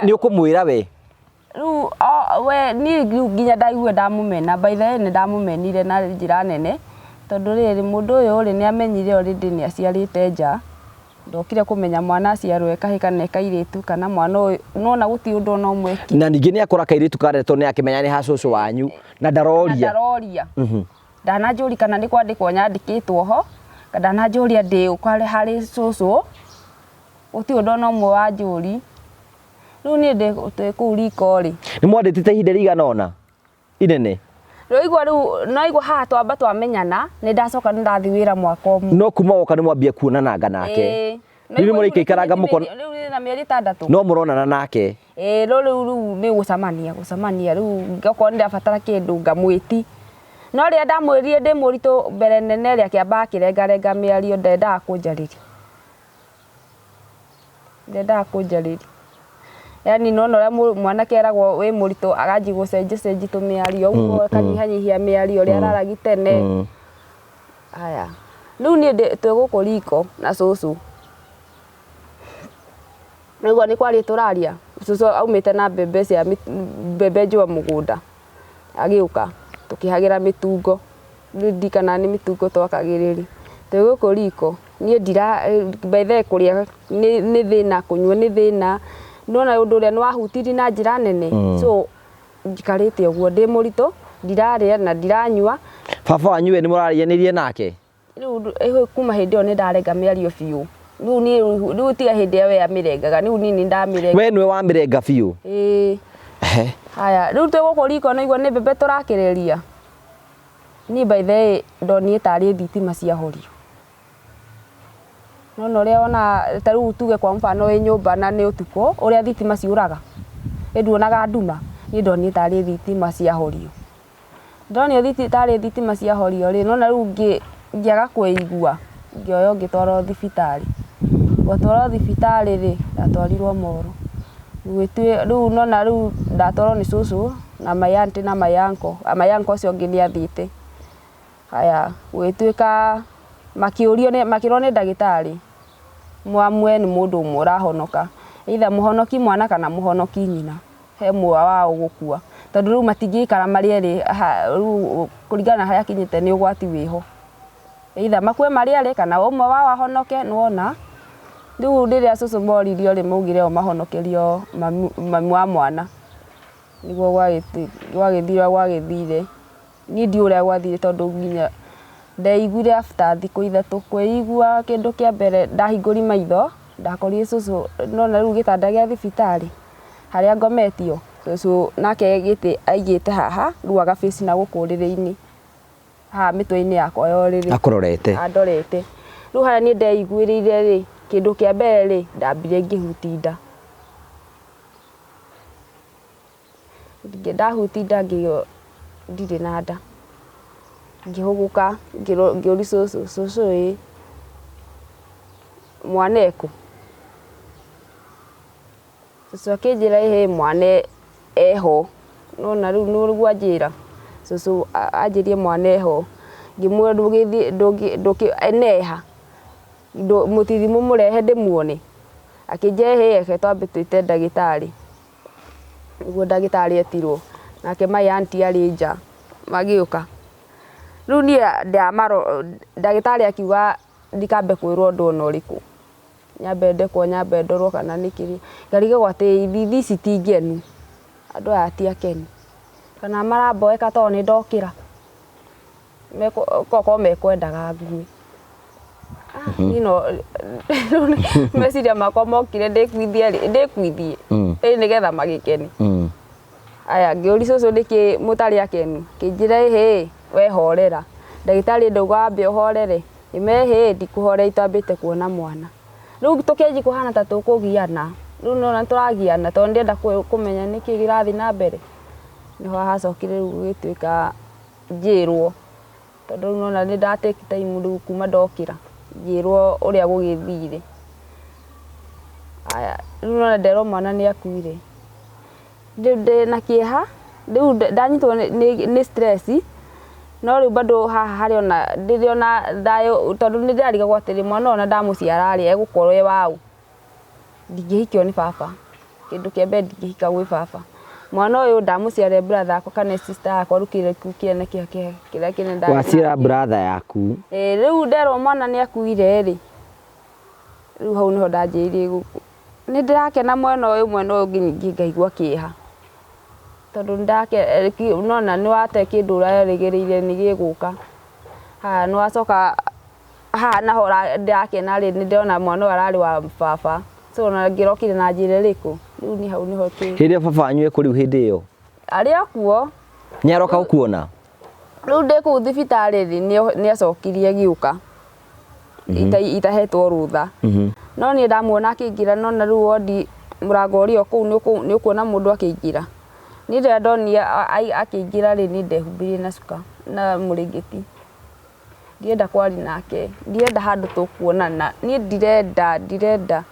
Nĩ ũkũmwĩra we? Rĩu we niĩ rĩu nginya ndaigua ndamũmena by the way nĩ ndamũmenire na njĩra nene tondũ rĩrĩ mũndũ ũyũ rĩ nĩ amenyire already nĩ aciarĩte nja. Ndokire kũmenya mwana aciarwo e kahĩĩ kana e kairĩtu kana mwana ũyũ nĩwona gũtirĩ ũndũ ona ũmwe ekire. Na ningĩ nĩ akora kairĩtu karetwo nĩ akĩmenya nĩ ha cũcũ wanyu na ndaroria. Na ndaroria. Ndananjũria kana nĩ kwandĩkwo nyandĩkĩtwo ho, ndananjũria ndĩ ũ harĩ cũcũ, gũtirĩ ũndũ ona ũmwe wanjũri. Rĩu niĩ twĩ kũu riko rĩ. Nĩ mwandĩtĩte ihinda rĩigana ũna inene? Nĩwaigua rĩu nĩwaigua haha twamba twamenyana nĩ ndacoka nĩ ndathiĩ wĩra mwaka ũmwe. No kuma woka nĩ mwambia kuonananga nake. Ĩĩ. Rĩu nĩ mũraikaikaranga mũkona. Rĩu rĩna mĩeri 6. No mũronana nake. Ĩĩ no rĩu rĩu nĩ gũcemania gũcemania rĩu okorwo nĩ ndĩrabatara kĩndũ ngamwĩti. No rĩrĩa ndamwĩrire ndĩ mũritũ mbere nene rĩ akĩamba akĩrengarenga mĩario ndendaga kũnjarĩria. Ndendaga kũnjarĩria. Yaani nĩwona ũrĩa mwanake eragwo wĩ mũritũ akanjia gũcenjiacenjia tũmĩario ũguo akanyihanyihia mĩario ũrĩa araragia tene. Haya rĩu niĩ twĩ gũkũ riko na cũcũ. Nĩwaigua nĩ kwaria tũraria cũcũ aumĩte na mbembe cia mbembe njũa mũgũnda agĩũka tũkĩhagĩra mĩtungo rĩu ndirikanaga nĩ mĩtungo twakagĩrĩria. Twĩ gũkũ riko niĩ ndira by the way kũrĩa nĩ thĩna kũnyua nĩ thĩna nĩwona ũndũ ũrĩa nĩ wahutirie na njĩra nene so njikarĩte ũguo ndĩ mũritũ ndirarĩa na ndiranyua. Baba wanyu we nĩ mũrarianĩria nake? Rĩu kuma hĩndĩ ĩyo nĩ ndarenga mĩario biũ. Rĩu niĩ rĩu tiga hĩndĩ ĩyo we amĩrengaga rĩu niĩ nĩ ndamĩrenga. We nĩwe wamĩrenga biũ? Ĩĩ. Haya rĩu twĩ gũkũ riko nĩwaigua nĩ mbembe tũrakĩrĩria. Niĩ by the way ndonire tarĩ thitima ciahorio. Nĩwona ũrĩa wonaga ta rĩu tuge kwa mfano wĩ nyũmba na nĩ ũtukũ ũrĩa thitima ciũraga ĩ nduonaga nduma niĩ ndonire tarĩ thitima ciahorio. Ndonire tarĩ thitima ciahorio rĩ nĩwona rĩu ngĩaga kwĩigua ngĩoywo ngĩtwarwo thibitarĩ. Gũtwarwo thibitarĩ rĩ ndatwarirwo Moro. Rĩu nĩwona rĩu ndatwarwo nĩ cũcũ na my auntie na my uncle, my uncle ũcio ũngĩ nĩ athiĩte. Haya gũgĩtuĩka makĩũrio makĩrwo nĩ ndagĩtarĩ mwamue nĩ mũndũ ũmwe ũrahonoka either mũhonoki mwana kana mũhonoki nyina he ũmwe wao ũgũkua tondũ rĩu matingĩikara marĩ erĩ rĩu kũringana na harĩa akinyĩte nĩ ũgwati wĩho. Either makue marĩ erĩ kana ũmwe wao ahonoke nĩwona. Rĩu rĩrĩa cũcũ moririo rĩ maugire o mahonokerio mami wa mwana nĩguo gwagĩthire ũrĩa gwagĩthire. Niĩ ndiũĩ ũrĩa gwathire tondũ nginya ndeiguire after thikũ 3 kwĩigua kĩndũ kĩa mbere ndahingũri maitho ndakorire cũcũ nĩwona rĩu gĩtanda gĩa thibitarĩ harĩa ngometio cũcũ nake gĩtĩ aigĩte haha rĩu aga face na gũkũ ũrĩrĩ-inĩ haha mĩtwe-inĩ yakwa ya ũrĩrĩ. Akũrorete. Andorete. Rĩu harĩa niĩ ndeiguĩrĩire rĩ kĩndũ kĩa mbere rĩ ndambire ngĩhuti nda. Ndahuti nda ngĩigua ndirĩ na nda. Ngĩhũgũka ngĩũria cũcũ, cũcũ ĩ mwana ekũ? Cũcũ akĩnjĩra ĩhĩ mwana eho. Nĩwona rĩu nĩguo anjĩra cũcũ anjĩrire mwana eho. Ngĩmwĩra ndũgĩthiĩ ndũngĩ neha mũtithi mũmũrehe ndĩmuone. Akĩnjĩra ĩhĩ reke twambe twĩte ndagĩtarĩ. Nĩguo ndagĩtarĩ etirwo, nake my auntie arĩ nja magĩũka. Rĩu niĩ ndagĩtarĩ akiuga ndikambe kwĩrwo ũndũ ona ũrĩkũ, nyambe ndekwo nyambe ndorwo kana nĩ kĩrĩa. Ngarigagwo atĩ ithithi ici ti ngenu, andũ aya ti akenu, kana maramboeka tondũ nĩ ndokĩra, okorwo mekwendaga ngue. Niĩ no meciria makwa mokire ndĩkuithie rĩ, ndĩkuithie ĩ nĩgetha magĩkene. Aya ngĩũria cũcũ nĩkĩ mũtarĩ akenu, akĩnjĩra ĩhĩ we horera, ndagĩtarĩ ndauga wambe ũhorere, ngĩmera ĩhĩ ndikũhorera itambĩte kuona mwana. Rĩu tũkĩanjia kũhana ta tũkũgiana, rĩu nĩwona nĩtũragiana tondũ ndĩrenda kũmenya nĩkĩ kĩrathiĩ na mbere. Nĩho hacokire rĩu gũgĩtuĩka njĩrwo, tondũ rĩu nĩwona nĩ nda take time rĩu kuma ndokĩra, ngĩrwo ũrĩa gũgĩthire. Aya rĩu nĩwona nderwo mwana nĩ akuire, rĩu ndĩna kĩeha, rĩu ndanyitwo nĩ stress, no rĩu bado haha harĩ ona ndĩrĩ ona thayũ tondũ nĩ ndĩrarigagwo atĩrĩ mwana ũyũ ona ndamũciara rĩ egũkorwo e waũ? Ndingĩhikio nĩ baba, kĩndũ kĩa mbere ndingĩhika gwĩ baba. Mwana ũyũ ndamũciarĩra brother yakwa kana sister yakwa rĩu kĩrĩa kĩene kĩrĩa kĩnene Waciara brother yaku. Ĩĩ rĩu nderwo mwana nĩ akuire rĩ, rĩu hau nĩho ndanjĩrĩirie nĩ ndĩrakena mwena ũyũ mwena ũyũ ũngĩ ningĩ ngaigua kĩeha. Tondũ nĩwona nĩ wate kĩndũ ũrerĩgĩrĩire nĩ gĩgũka. Haya nĩ wacoka haha naho ndĩrakena rĩ, nĩ ndĩrona mwana ũyũ ararĩ wa baba. So ona angĩrokire na njĩra ĩrĩkũ? Rĩu niĩ hau nĩho Hĩndĩ ĩyo baba wanyu ekũ rĩu hĩndĩ ĩyo? Arĩ o kuo. Nĩ aroka gũkuona? Rĩu ndĩ kũu thibitarĩ rĩ, nĩ acokire agĩũka itahetwo rũtha. No niĩ ndamuona akĩingĩra nona rĩu wondi mũrango ũrĩ o kũu nĩ ũkuona mũndũ akĩingĩra. Niĩ rĩrĩa ndonire akĩingĩra rĩ, niĩ ndehumbĩire na cuka na mũrĩngĩti. Ndirenda kwaria nake, ndirenda handũ tũkuonana, niĩ ndirenda ndirenda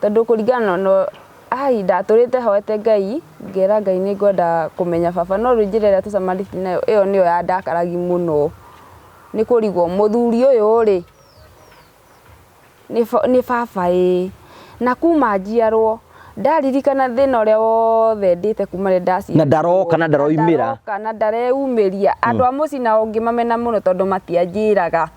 tondũ kũringana na ai ndatũrĩte hoete Ngai, ngera Ngai nĩ ngwenda kũmenya baba, no rĩu njĩra ĩrĩa tũcemanĩtie nayo ĩyo nĩyo yandakaragia mũno. Nĩ kũrigwo mũthuri ũyũ rĩ, nĩ baba ĩĩ, na kuma njiarwo ndaririkana thĩna ũrĩa wothe ndĩte kuma rĩrĩa ndaciarirwo. Na ndaroka na ndaroimĩra. Ndaroka na ndareyumĩria. Andũ a mũciĩ nao ngĩmamena mũno tondũ matianjĩraga.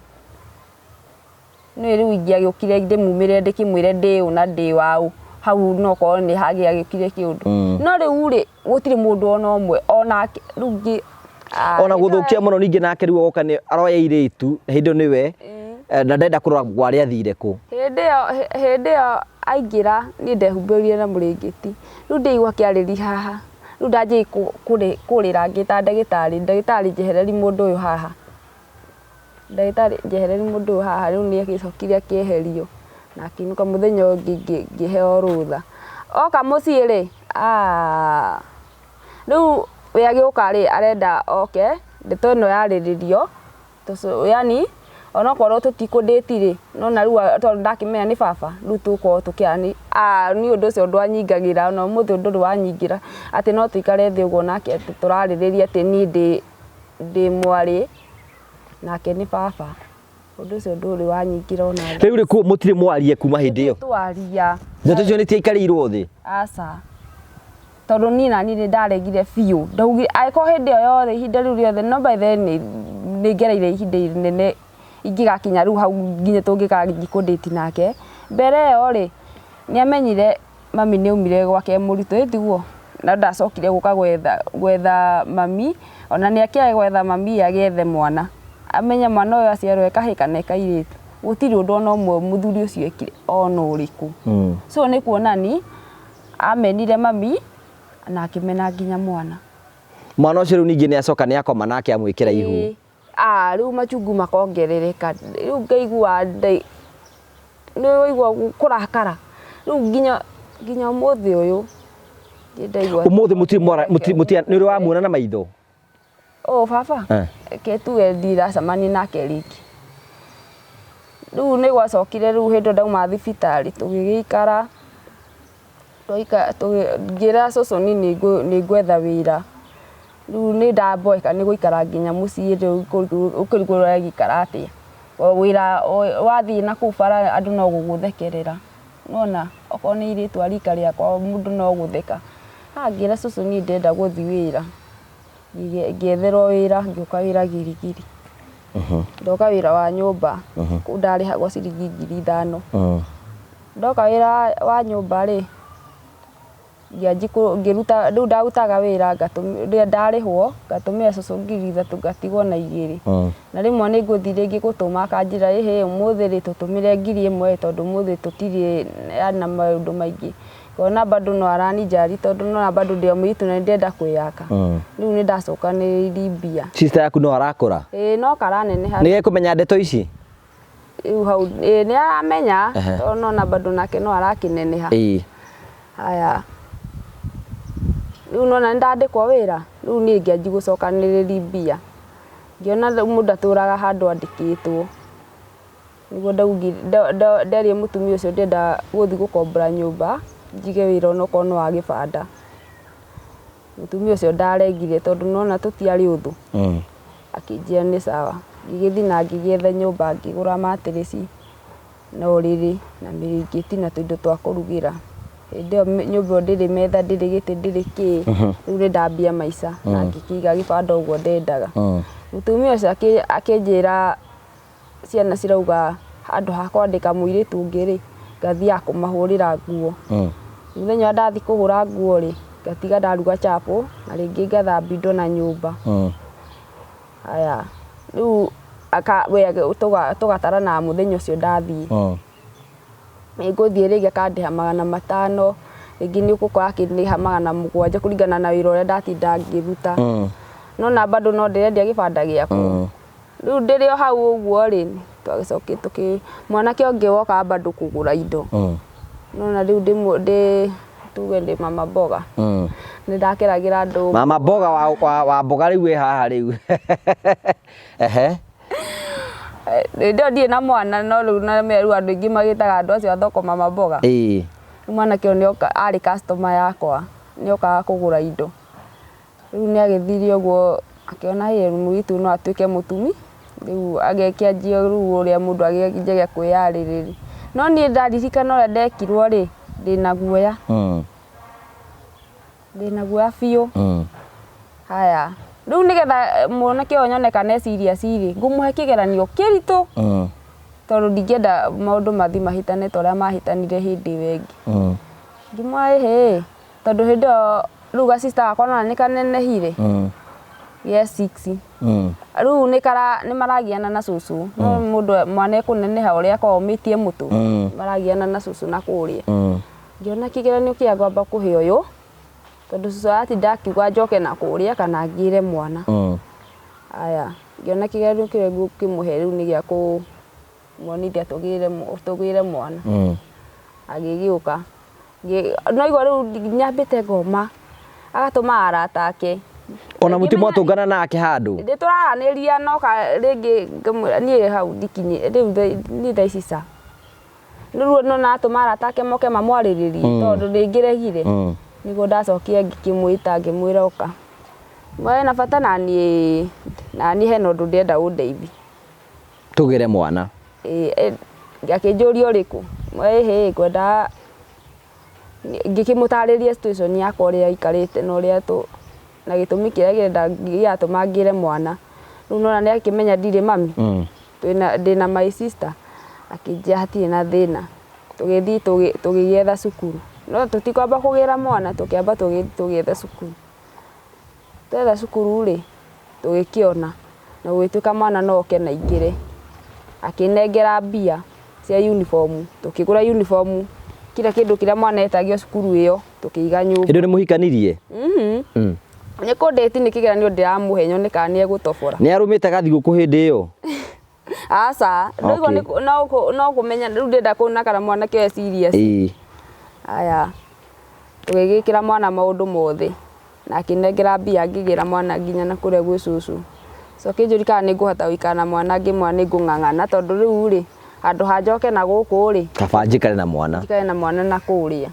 Nĩ rĩu ingĩagĩũkire ndĩmumĩrĩre ndĩkĩmwĩre ndĩ ũ na ndĩ waũ, hau no korwo nĩ hangĩagĩũkire kĩũndũ. No rĩu rĩ, gũtirĩ mũndũ ona ũmwe onake rĩu ngĩ Ona gũthũkia mũno ningĩ nake rĩu oka nĩ aroya airĩtu hĩndĩ ĩyo nĩwe na ndenda kũrora gwa athire kũ. Hĩndĩ ĩyo aingĩra niĩ ndehumbĩrire na mũrĩngĩti. Rĩu ndĩigua kĩarĩri haha, rĩu ndanjĩrĩria kũrĩra ngĩta ndagĩtarĩ, ndagĩtarĩ njehereri mũndũ ũyũ haha. Ndagĩtarĩ njehereri mũndũ ũyũ haha, rĩu nĩ agĩcokire akĩeherio na akĩinũka mũthenya ũyũ ũngĩ ngĩheo rũtha. Oka mũciĩ rĩ, rĩu we agĩũka rĩ, arenda oke ndeto ĩno yarĩrĩrio, yani onokorwo tũtikũndĩti rĩ, nona rĩu tondũ ndakĩmenya nĩ baba, rĩu tũgũkorwo tũkĩaranĩria. Niĩ ũndũ ũcio ndwanyingagĩra ona ũmũthĩ ndũrĩ wanyingĩra atĩ no tũikare thĩ ũguo nake atĩ tũrarĩrĩria atĩ niĩ ndĩ mwarĩ nake nĩ baba. Ũndũ ũcio ndũrĩ wanyingĩra ona. Rĩu rĩ mũtirĩ mwarie kuma hĩndĩ ĩyo? Twaria. Ndeto icio nĩ ciaikarĩirwo thĩ? Aca. Tondũ niĩ na niĩ nĩ ndaregire biũ. Ndaugire angĩkorwo hĩndĩ ĩyo yothe ihinda rĩu rĩothe no by then nĩ ngereire ihinda inene ingĩgakinya rĩu hau nginya tũngĩgathiĩ kũndĩti nake. Mbere ĩyo rĩ, nĩ amenyire mami nĩ aumire gwake e mũritũ ĩ tiguo? Na ndacokire gũka gwetha mami, ona nĩ akĩaga gwetha mami agĩethe mwana. Amenye mwana ũyũ aciarwo e kahĩĩ kana e kairĩtu. Gũtirĩ ũndũ ona ũmwe mũthuri ũcio ekire ona ũrĩkũ. So nĩ kuonani amenire mami na akĩmena nginya mwana. Mwana ũcio rĩu ningĩ nĩ acoka nĩ akoma nake amwĩkĩra ihu. Rĩu machungu makongerereka. Rĩu ngaigua nĩ waigua kũrakara. Rĩu nginya ũmũthĩ ũyũ ndirĩ ndaigua. Ũmũthĩ mũtirĩ nĩ ũrĩ wamuona na maitho? Ũ baba? Reke tuge ndiracemania nake rĩngĩ. Rĩu nĩ gwacokire rĩu hĩndĩ ĩyo ndauma thibitarĩ tũgĩgĩikara, ngĩra cũcũ niĩ nĩ ngwetha wĩra. Rĩu nĩ ndamboeka nĩ gũikara nginya mũciĩ rĩu ũkĩrigwo ũragĩikara atĩa. O wĩra wathiĩ na kũu bara andũ no gũgũthekerera. Nĩwona okorwo nĩ airĩtu a rika rĩakwa mũndũ no gũtheka. Ngĩra cũcũ niĩ ndĩrenda gũthiĩ wĩra. Ngĩetherwo wĩra ngĩũka wĩra Giligili. Ndoka wĩra wa nyũmba kũu ndarĩhagwo ciringi 5,000. Ndoka wĩra wa nyũmba rĩ, ngĩanji ngĩruta rĩu ndarutaga wĩra rĩrĩa ndarĩhwo ngatũmĩra cũcũ 3,000 ngatigwo na 2. Na rĩmwe nĩ ngũthiĩ rĩngĩ gũtũma akanjĩra ĩhĩ ũmũthĩ rĩ tũtũmĩre 1,000 tondũ ũmũthĩ tũtirĩ yani na maũndũ maingĩ. Ngona bado no aranijali tondũ nona bado ndĩ o mũirĩtu na nĩ ndĩrenda kwĩyaka. Rĩu nĩ ndacokanĩrĩirie mbia. Sister yaku no arakũra? Ĩĩ no karaneneha. Nĩ gekũmenya ndeto ici? Rĩu hau ĩĩ nĩ aramenya tondũ nona bado nake no arakĩneneha. Ĩĩ. Haya rĩu nona nĩ ndandĩkwo wĩra rĩu niĩ ngĩanjia gũcokanĩrĩria mbia. Ngĩona rĩu mũndũ atũraga handũ andĩkĩtwo. Nĩguo ndaugire nderire mũtumia ũcio ndĩrenda gũthiĩ gũkombora nyũmba njige wĩra onokorwo nĩ wa gĩbanda. Mũtumia ũcio ndaregire tondũ nĩwona tũtiarĩ ũthũ. Akĩnjĩra nĩ sawa. Ngĩgĩthiĩ na ngĩgĩetha nyũmba ngĩgũra matirĩci na ũrĩrĩ na mĩrĩngĩti na tũindo twa kũrugĩra. Hĩndĩ ĩyo nyũmba ĩyo ndĩrĩ metha ndĩrĩ gĩtĩ ndĩrĩ kĩ. Rĩu nĩ ndambia maica na ngĩkĩiga gĩbanda ũguo ndendaga. Mũtumia ũcio akĩnjĩra ciana cirauga handũ ha kwandĩka mũirĩtu ũngĩ rĩ, ngathiaga kũmahũrĩra nguo. Mũthenya ũrĩa ndathiĩ kũhũra nguo rĩ, ngatiga ndaruga chapo na rĩngĩ ngathambia indo na nyũmba. Haya rĩu we tũgatarana mũthenya ũcio ndathiĩ. Nĩ ngũthiĩ rĩngĩ akandĩha 500, rĩngĩ nĩ ũgũkora akĩndĩha 700 kũringana na wĩra ũrĩa ndatinda ngĩruta. No na bado no ndĩrendia gĩbanda gĩakwa. Rĩu ndĩrĩ o hau ũguo rĩ, twagĩcokire tũkĩ mwanake ũngĩ wokaga bado kũgũra indo. Nĩwona rĩu ndĩ tuge ndĩ mama mboga. Nĩ ndakeragĩra andũ. Mama mboga wa mboga rĩu wĩ haha rĩu. Ehe. Hĩndĩ ĩyo ndirĩ na mwana no rĩu rĩu andũ aingĩ magĩtaga andũ acio a thoko mama mboga. Ĩĩ. Rĩu mwanake ũyũ nĩoka arĩ customer yakwa, nĩokaga kũgũra indo. Rĩu nĩ agĩthire ũguo akĩona hĩ mũirĩtu no atuĩke mũtumi, rĩu agĩkĩanjia rĩu ũrĩa mũndũ akĩanjagia kwĩyarĩrĩria. No niĩ ndaririkana ũrĩa ndekirwo rĩ, ndĩna guoya. Ndĩna guoya biũ. Haya, rĩu nĩgetha mwanake ũyũ nyone kana e serious rĩ, ngũmũhe kĩgeranio kĩritũ tondũ ndingĩenda maũndũ mathiĩ mahĩtane ta ũrĩa mahĩtanire hĩndĩ ĩyo ĩngĩ. Ngĩmwĩra ĩhĩ, tondũ hĩndĩ ĩyo rĩu ga sister gakwa nĩwona nĩ kanenehire, ge six. Rĩu nĩ maragiana na cũcũ, no mũndũ mwana ekũneneha ũrĩa akoragwo omĩtie mũtwe, maragiana na cũcũ na kũrĩa. Ngĩona kĩgeranio kĩrĩa ngwamba kũhe ũyũ, tondũ cũcũ aratinda akiuga njoke na kũrĩa kana ngĩre mwana. Aya, ngĩona kĩgeranio kĩrĩa ngũkĩmũhe rĩu nĩ gĩa kũmuonithia tũgĩre mwana. Agĩgĩũka. No igua rĩu nyambĩte ngoma, agatũma arata ake. Ona mũti mwatũngana nake handũ? Nĩ tũraranĩria no rĩngĩ ngamwĩra niĩ hau ndikinyĩ rĩu niĩ thaa ici ca. Rĩu nĩwona atũma arata ake moke mamwarĩrĩrie tondũ ndĩngĩregire. Nĩguo ndacokire ngĩkĩmwĩta ngĩmwĩra ũka. Wĩna bata naniĩ, naniĩ hena ũndũ ndĩrenda ũndeithie. Tũgĩre mwana. Ĩĩ, akĩnjũria ũrĩkũ? Ĩhĩ ngwendaga ngĩkĩmũtarĩria situation yakwa ũrĩa ĩikarĩte na ũrĩa na gĩtũmi kĩrĩa gĩatũma ngĩre mwana. Rĩu nĩwona nĩ akĩmenya ndirĩ mami, ndĩna my sister, akĩnjĩra hatirĩ na thĩna. Tũgĩthiĩ tũgĩgĩetha cukuru. No tũtikwamba kũgĩra mwana tũkĩamba tũgĩetha cukuru. Twetha cukuru rĩ, tũgĩkĩona na gũgĩtuĩka mwana no oke na aingĩre. Akĩnengera mbia cia uniform, tũkĩgũra uniform, kila kĩndũ kĩrĩa mwana etagio cukuru ĩyo tũkĩiga nyũmba. Hĩndĩ ĩyo nĩ mũhikanirie? Nĩ kũndĩti nĩ kĩgeranio ndĩramũhe nyone kana nĩ egũtobora. Nĩ arũmĩte gathigũkũ hĩndĩ ĩyo? Aca, ndũigua no kũmenya rĩu ndĩrenda kuona kana mwanake ũyũ e serious. Aya, tũgĩgĩkĩra mwana maũndũ mothe na akĩnengera mbia ngĩgĩra mwana nginya na kũrĩa gwĩ cũcũ. So akĩnjũria kana nĩ ngũhota gũikara na mwana ngĩmwĩra nĩ ngũng'ang'ana tondũ rĩu rĩ, handũ ha njoke na gũkũ rĩ, Kaba njikare na mwana. Njikare na mwana na kũrĩa.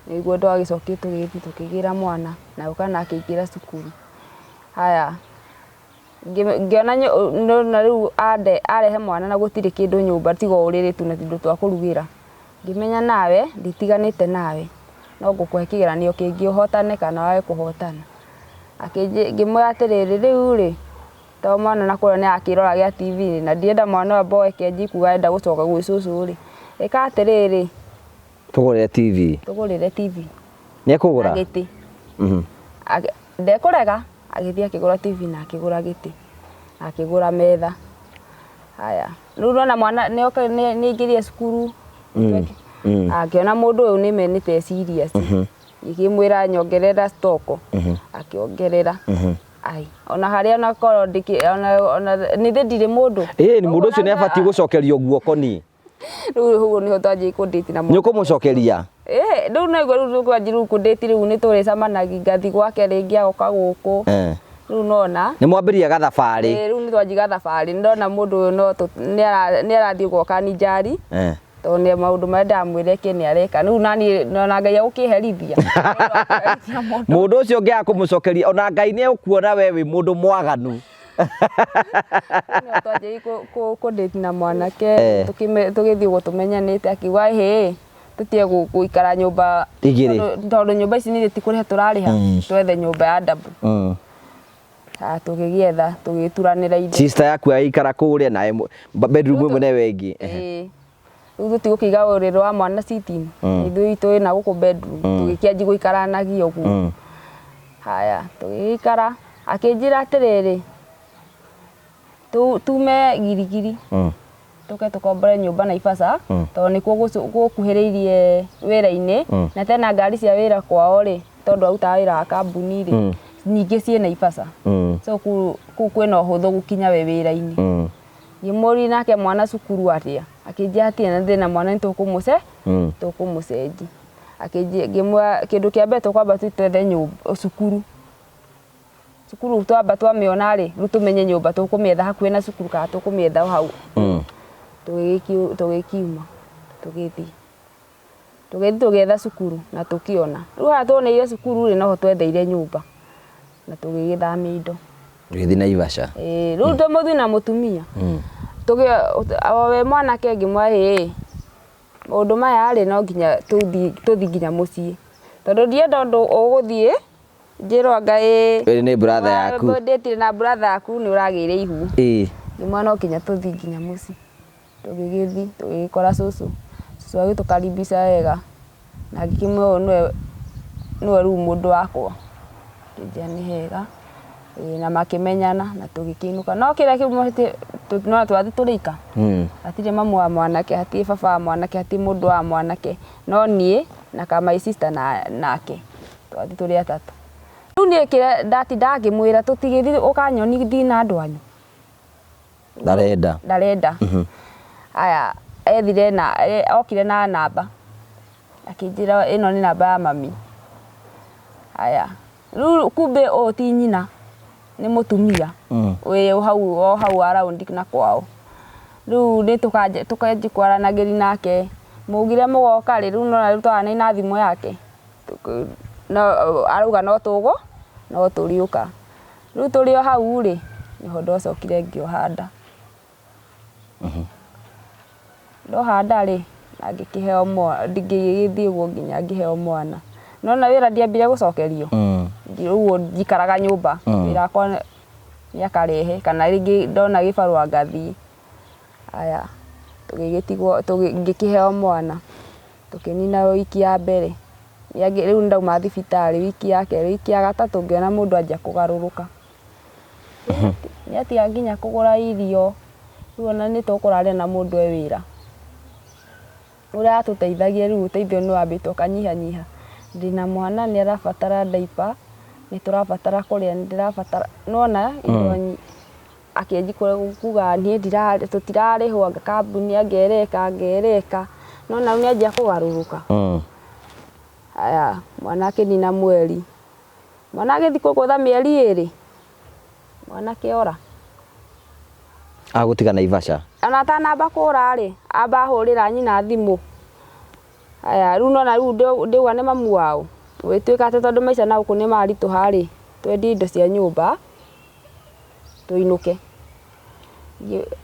Nĩguo twagĩcokire tũgĩthiĩ tũkĩgĩra mwana na gũka na akĩingĩra cukuru. Haya, ngĩona na rĩu ande arehe mwana na gũtirĩ kĩndũ nyũmba tiga o ũrĩrĩ tu na tũindo twa kũrugĩra. Ngĩmenya nawe nditiganĩte nawe, no ngũkũhe kĩgeranio kĩngĩ ũhotane kana wage kũhotana. Ngĩmwĩra atĩrĩrĩ, rĩu rĩ, to mwana na kũrĩa nĩ arakĩrora gĩa TV na ndirenda mwana ũyũ amboeke anjie kuga arenda gũcoka gwĩ cũcũ rĩ, ĩka atĩrĩrĩ, Tũgũrĩre TV. Tũgũrĩre TV. Nĩ ekũgũra? Na gĩtĩ. Ndekũrega, agĩthiĩ akĩgũra TV na akĩgũra gĩtĩ na akĩgũra metha. Haya, rĩu nona mwana nĩ aingĩrire cukuru, akĩona mũndũ ũyũ nĩ menĩte serious, ngĩkĩmwĩra nyongerera stock, akĩongerera. Ai, ona harĩa onakorwo ndĩkĩ ona nĩ ndirĩ mũndũ. Ĩĩ, mũndũ ũcio nĩ abatiĩ gũcokerio guoko ni. Rĩu ũguo nĩho twanjia kũndĩti na Nĩ ũkũmũcokeria? Ĩĩ, rĩu naigua rĩu tũkwanjia rĩu kũndĩti rĩu nĩ tũrĩcemanagia, ngathiĩ gwake rĩngĩ agoka gũkũ. Rĩu nona. Nĩ mwambĩrĩria gathabarĩ. Ĩĩ, rĩu nĩ twanjia gathabarĩ, nĩ ndona mũndũ ũyũ no nĩ arathiĩ gwoka ninjari. Tondũ nĩ maũndũ marĩa ndamwĩra eke nĩ areka. Rĩu naniĩ ona Ngai agũkĩherithia. Mũndũ ũcio ũngĩaga kũmũcokeria ona Ngai nĩ egũkuona we wĩ mũndũ mwaganu. Twanjĩrĩirie kũ date na mwanake, tũgĩthiĩ ũguo tũmenyanĩte, akiuga ĩhĩ, tũtige gũikara nyũmba igĩrĩ, tondũ nyũmba ici nĩ ti kũrĩha tũrarĩha, twethe nyũmba ya double. Tũgĩgĩetha, tũgĩturanĩra indo. Sister yaku agĩikara kũrĩa nawe bedroom ĩmwe nawe ĩngĩ. Rĩu tũtigũkĩiga ũrĩrĩ wa mwana sitting, ithuĩ twĩ na gũkũ bedroom, tũgĩkĩanjia gũikaranagia ũguo. Haya, tũgĩgĩikara, akĩnjĩra atĩrĩrĩ, tume Girigiri, tũke tũkombore nyũmba Naivasha, tondũ nĩkuo gũkuhĩrĩirie wĩra-inĩ, na tena ngari cia wĩra kwao rĩ, tondũ arutaga wĩra wa kambuni rĩ, nyingĩ ciĩ Naivasha. So kũu kwĩna ũhũthũ gũkinya wĩ wĩra-inĩ. Ngĩmũria nake mwana cukuru atĩa, akĩnjĩra hatirĩ na thĩna, mwana nĩ tũkũmũcenji. Ngĩmwĩra kĩndũ kĩa mbere tũkwamba twethe nyũmba, cukuru. Cukuru twamba twamĩona rĩ, rĩu tũmenye nyũmba tũkũmĩetha hakuhĩ na cukuru kana tũkũmĩetha o hau. Tũgĩkiuma, tũgĩthiĩ. Tũgĩthiĩ tũgĩetha cukuru na tũkĩona. Rĩu harĩa tuoneire cukuru rĩ, noho twetheire nyũmba na tũgĩgĩthamia indo. Ũgĩthiĩ Naivasha? Ĩĩ, rĩu twĩ mũthuri na mũtumia. O we mwanake ngĩmwĩra ĩĩ, maũndũ maya rĩ, no nginya tũthiĩ nginya mũciĩ. Tondũ ndienda ũndũ ũgũthiĩ njĩrwo anga ĩĩ, Ĩĩ nĩ brother yaku. Ndĩtire na brother yaku nĩ ũragĩire ihu. Ngĩmwĩra no nginya tũthiĩ nginya mũciĩ. Tũgĩgĩthiĩ, tũgĩgĩkora cũcũ. Cũcũ agĩtũkaribisha wega na ngĩkĩmwĩra ũyũ nĩwe rĩu mũndũ wakwa. Akĩnjĩra nĩ hega, na makĩmenyana na tũgĩkĩinũka. No kĩrĩa no twathiĩ tũrĩ ika. Hatirĩ mamu wa mwanake, hatirĩ baba wa mwanake, hatirĩ mũndũ wa mwanake. No niĩ na ka my sister nake twathiĩ tũrĩ atatũ. Rĩu niĩ kĩrĩa ndatindaga ngĩmwĩra tũtigĩthiĩ ũkanyoni thiĩ na andũ anyu. Ndarenda. Ndarenda. Aya, ethire na okire na namba. Akĩnjĩra ĩno nĩ namba ya mami. Aya, rĩu kumbe ũyũ ti nyina, nĩ mũtumia wĩ hau o hau around na kwao. Rĩu nĩ tũkanjia kwaranagĩria nake, maugire mũgoka rĩ, rĩu nĩwona rĩu twaranĩria na thimũ yake. No arauga no tũgũ, no tũrĩũka. Rĩu tũrĩ o hau rĩ, nĩho ndacokire ngĩoha nda. Ndoha nda rĩ, na ngĩkĩheo mwana, ngĩgĩthiĩ ũguo nginya ngĩheo mwana. Nĩwona wĩra ndiambire gũcokerio, ũguo njikaraga nyũmba, wĩra wakwa nĩ akarehe kana rĩngĩ ndona gĩbarũa ngathiĩ. Aya, tũgĩgĩtigwo, ngĩkĩheo mwana, tũkĩnina wiki ya mbere. Rĩu ndauma thibitarĩ wiki ya kerĩ, wiki ya gatatũ ngĩona mũndũ anjia kũgarũrũka. Nĩ atiga nginya kũgũra irio, rĩu ona nĩ tũkũraria na mũndũ e wĩra. Ũrĩa atũteithagia rĩu ũteithio nĩ wambĩte ũkanyihanyiha. Ndĩna mwana nĩ arabatara diaper, nĩ tũrabatara kũrĩa, nĩ ndĩrabatara, nĩwona indo akĩanjia kuga niĩ tũtirarĩhwo, anga kambuni anga ĩreka, anga ĩreka. Nĩwona rĩu nĩ anjia kũgarũrũka. Aya, mwana akĩnina mweri. Mwana agĩthiĩ kũgũtha mĩeri ĩrĩ, mwanake ora. Agũtiga Naivasha? Ona atanamba kũra rĩ, amba ahũrĩra nyina thimũ. Aya, rĩu nĩwona rĩu ndĩuga nĩ mamu wao. Gũgĩtuĩka atĩ tondũ maica na gũkũ nĩ maritũha rĩ, twendie indo cia nyũmba, Tũinũke.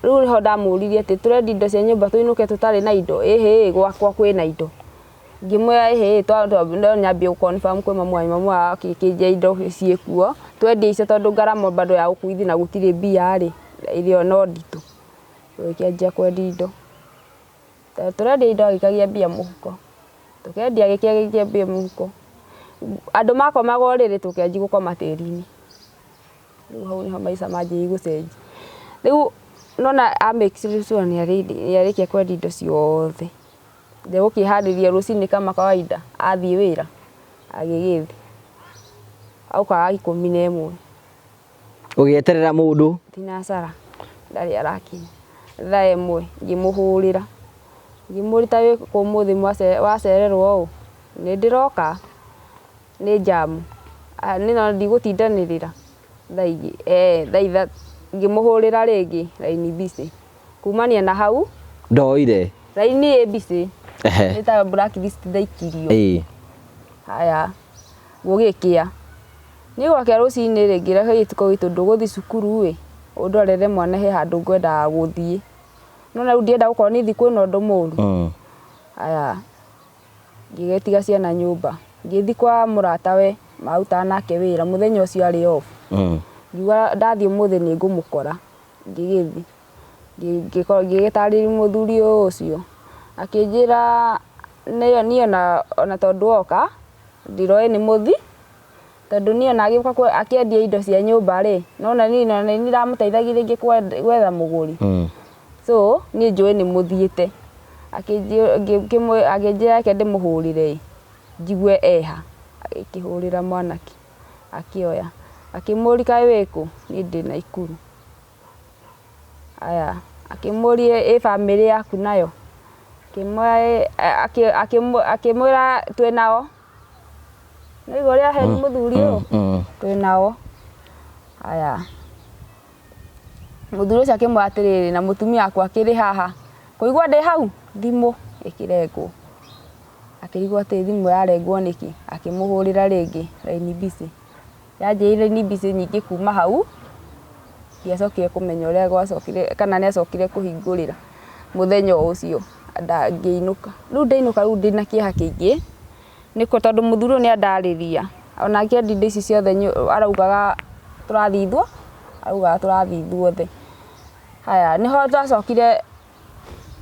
Rĩu nĩho ndamũririe atĩ tũrendia indo cia nyũmba tũinũke tũtarĩ na indo? Ĩhĩ gwakwa kwĩna indo. Ngĩmwĩra ĩhĩ no nyambie gũ confirm kwĩ mamu wanyu, mamu wao akĩnjĩra indo ciĩkuo, twendie icio tondũ ngarama bado ya gũkuithia na gũtirĩ mbia rĩ, ĩrĩa no nditũ. Tũgĩkĩanjia kwendia indo. Tũrendia indo agĩikagia mbia mũhuko, tũkendia agĩikagia mbia mũhuko. Andũ makomaga ũrĩrĩ tũkĩanjia gũkoma tĩri-inĩ. Rĩu hau nĩho maica manjĩrĩirie gũcenjia. Rĩu nĩwona a make sure nĩarĩkia kwendia indo ciothe, ndegũkĩharĩria rũcinĩ kama kawaida athiĩ wĩra, agĩgĩthiĩ. Okaga 11. Ũgĩeterera mũndũ? Thinacara ndarĩ arakinya. Thaa 1 ngĩmũhũrĩra, ngĩmũria ta wĩkũ ũmũthĩ wacererwo ũũ? Nĩ ndĩroka. Nĩ jam niĩ no ndigũtindanĩrĩra thaa igĩ thaa ithatũ ngĩmũhũrĩra rĩngĩ raini busy kumania na hau Ndoire. Raini ĩ busy. Nĩ ta blacklist ndaikirio. Haya gũgĩkĩa niĩ gwakĩa rũcinĩ rĩ ngĩra kairĩtu kau witũ ndũgũthiĩ cukuru ĩ ũndwarĩre mwana he handũ ngwendaga gũthiĩ no rĩu ndienda gũkorwo nĩ thiĩ kwĩna ũndũ mũru. Haya Ngĩgĩtiga ciana nyũmba. Ngĩthiĩ kwa mũratawe marutaga nake wĩra, mũthenya ũcio arĩ off. Ngiuga ndathiĩ ũmũthĩ nĩ ngũmũkora. Ngĩgĩthiĩ, ngĩgĩtarĩria mũthuri ũcio. Akĩnjĩra niĩ ona tondũ oka, ndiroĩ nĩ mũthi, tondũ niĩ ona agĩũka akĩendia indo cia nyũmba rĩ, nĩwona niĩ ona nĩ niĩ ndamũteithagia rĩngĩ gwetha mũgũri. So niĩ njũĩ nĩ mũthiĩte. Akĩnjĩra reke ndĩmũhũrĩre ĩ, njigue eha. Agĩkĩhũrĩra mwanake, akĩoya. Akĩmũria kaĩ wĩ kũ? Niĩ ndĩ Naikuru. Haya, akĩmũria ĩ bamĩrĩ yaku nayo? Akĩmwĩra twĩ nao. Nĩwaigua ũrĩa aheni mũthuri ũyũ? Twĩ nao. Haya. Mũthuri ũcio akĩmwĩra atĩrĩrĩ, na mũtumia waku akĩrĩ haha? Kũigua ndĩ hau, thimũ ĩkĩrengwo. Akĩrigwo atĩ thimũ yarengwo nĩkĩ, akĩmũhũrĩra rĩngĩ raini busy. Yanjĩrĩire raini busy nyingĩ kuma hau, ndiacokire kũmenya ũrĩa gwacokire kana nĩ acokire kũhingũrĩra mũthenya o ũcio ngĩinũka. Rĩu ndainũka rĩu ndĩna kĩeha kĩingĩ, Nĩ tondũ mũthuri ũyũ nĩ andarĩria, ona akĩendia indo ici ciothe araugaga tũrathiĩ ithuo, araugaga tũrathiĩ ithuothe. Haya, nĩho twacokire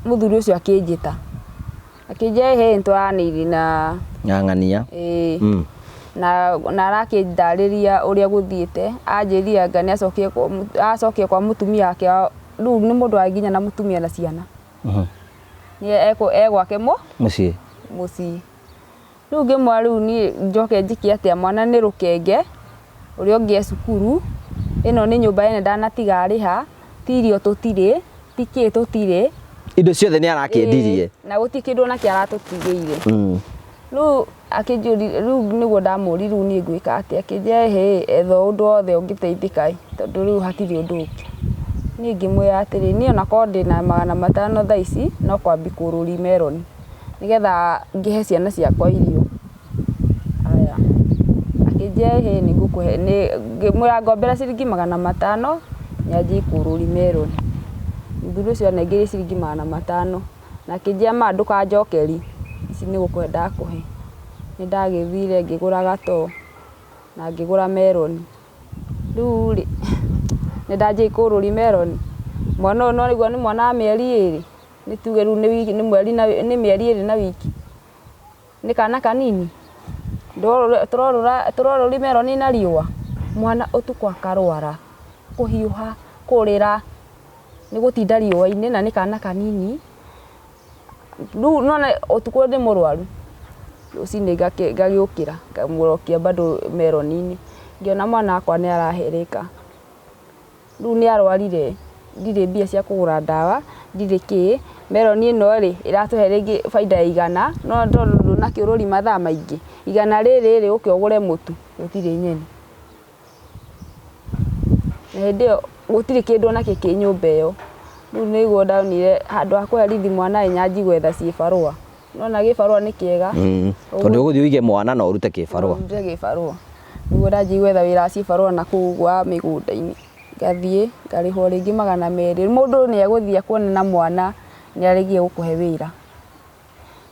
mũthuri ũcio akĩnjĩta, akĩnjĩra ĩhĩ nĩ twaranĩirie na Na ng'ania. Ĩĩ. Na arakĩndarĩria ũrĩa gũthiĩte, anjĩrire anga nĩ acokire acokire kwa mũtumia wake, rĩu nĩ mũndũ warĩ nginya na mũtumia na ciana. Nĩ e gwake Mũciĩ. Mũciĩ. Rĩu ngĩmwĩra rĩu niĩ njoke njĩke atĩa mwana nĩ rũkenge, ũrĩa ũngĩ e cukuru, ĩno nĩ nyũmba ene ndanatiga arĩha, ti irio tũtirĩ, ti kĩ tũtirĩ. Indo ciothe nĩ arakĩendirie. Na gũtirĩ kĩndũ onakĩ aratũtigĩire. Rĩu akĩnjũria, rĩu nĩguo ndamũririe rĩu niĩ ngwĩka atĩa, akĩnjĩra ĩhĩ etha ũndũ wothe ũngĩteithĩka ĩ, tondũ rĩu hatirĩ ũndũ ũngĩ. Niĩ ngĩmwĩra atĩrĩ, niĩ ona korwo ndĩna 500 thaa ici, no kwambia kũrũria meroni, nĩgetha ngĩhe ciana ciakwa irio. Haya, akĩnjĩra ĩhĩ nĩngũkũhe, ngĩmwĩra ngombera ciringi 500 nyanjie kũrũria meroni. Mũthuri ũcio anengerire ciringi 500. Na akĩnjĩra ma ndũkanjokerie, ici nĩ gũkũhe ndakũhe. Nĩ ndagĩthire ngĩgũra gatoo na ngĩgũra meroni. Rĩu rĩ, nĩ ndanjirie kũrũria meroni. Mwana ũyũ nĩ ũraigua nĩ mwana wa mĩeri 2, nĩ tuge rĩu nĩ mweri na nĩ mĩeri 2 na wiki. Nĩ kana kanini? Tũrorũria meroni na riũa? Mwana ũtukũ akarwara, kũhiũha, kũrĩra. Nĩ gũtinda riũa-inĩ na nĩ kana kanini, rĩu nĩ wona ũtukũ ndĩ mũrwaru, rũcinĩ ngagĩũkĩra ngamũrokia bado meroni-inĩ, ngĩona mwana wakwa nĩ arahereka. Rĩu nĩ arwarire, ndirĩ mbia cia kũgũra ndawa, ndirĩ kĩ, meroni ĩno rĩ, ĩratũhe rĩngĩ bainda ya 100, no tondũ ndũnakĩũrũri mathaa maingĩ, 100 rĩrĩ rĩ, ũke ũgũre mũtu, gũtirĩ nyeni. Na hĩndĩ ĩyo gũtirĩ kĩndũ onakĩ kĩ nyũmba ĩyo. Rĩu nĩguo ndonire handũ ha kũherithia mwana ĩ nyanjie gwetha ciĩbarũa. Nĩwona gĩbarũa nĩ kĩega. Tondũ ũgũthiĩ ũige mwana na ũrute kĩbarũa. Ũrute gĩbarũa. Nĩguo ndanjie gwetha wĩra wa ciĩbarũa na kũu ũguo wa mĩgũnda-inĩ. Ngathiĩ ngarĩhwo rĩngĩ 200. Mũndũ nĩ egũthiĩ akuone na mwana nĩ arĩgie gũkũhe wĩra.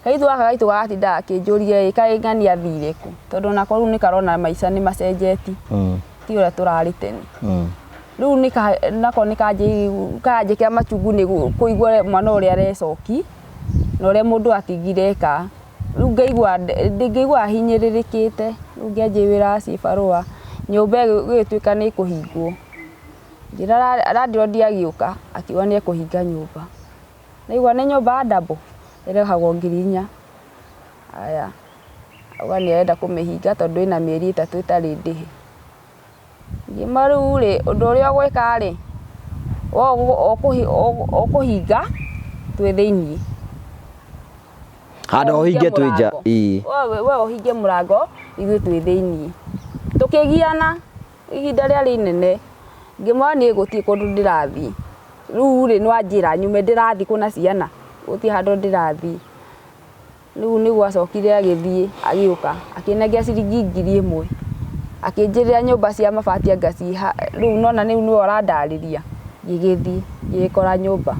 Kairĩtu gaka gaitũ gagatinda gakĩnjũria ĩ kaĩ ng'ani athire kũ, tondũ onako rĩu nĩ karona maica nĩ macenjetie, ti ũrĩa tũrarĩ tene. Rĩu nako nĩ karanjĩkĩra machungu nĩ kũigua mwana ũrĩa arecoki na ũrĩa mũndũ atigire eka. Rĩu ngaigua ngaigua hinyĩrĩrĩkĩte, rĩu ngĩanjia wĩra wa cibarũa, nyũmba ĩgĩtuĩka nĩ ĩkũhingwo. Ngĩra landlord agĩũka akiuga nĩ ekũhinga nyũmba. Ndaigua nĩ nyũmba ya double ĩrĩhagwo 4,000. Aya, auga nĩ arenda kũmĩhinga tondũ ĩna mĩeri 3 ĩtarĩ ndĩhe. Ngĩmwĩra rĩu rĩ, ũndũ ũrĩa ũgwĩka rĩ, we ũkũhinga twĩ thĩiniĩ. Handũ ũhinge twĩ nja. Ĩĩ. We ũhinge mũrango ithuĩ twĩ thĩiniĩ. Tũkĩgiana ihinda rĩarĩ inene, ngĩmwĩra niĩ gũtirĩ kũndũ ndĩrathiĩ. Rĩu rĩ, nĩ wanjĩra nyume ndĩrathiĩ kũ na ciana, gũtirĩ handũ ndĩrathiĩ. Rĩu nĩguo acokire agĩthiĩ agĩũka akĩnengera ciringi 1,000 akĩnjĩrĩra nyũmba cia mabati anga ciĩ rĩu nona rĩu nĩwe ũrandarĩria. Ngĩgĩthiĩ ngĩgĩkora nyũmba,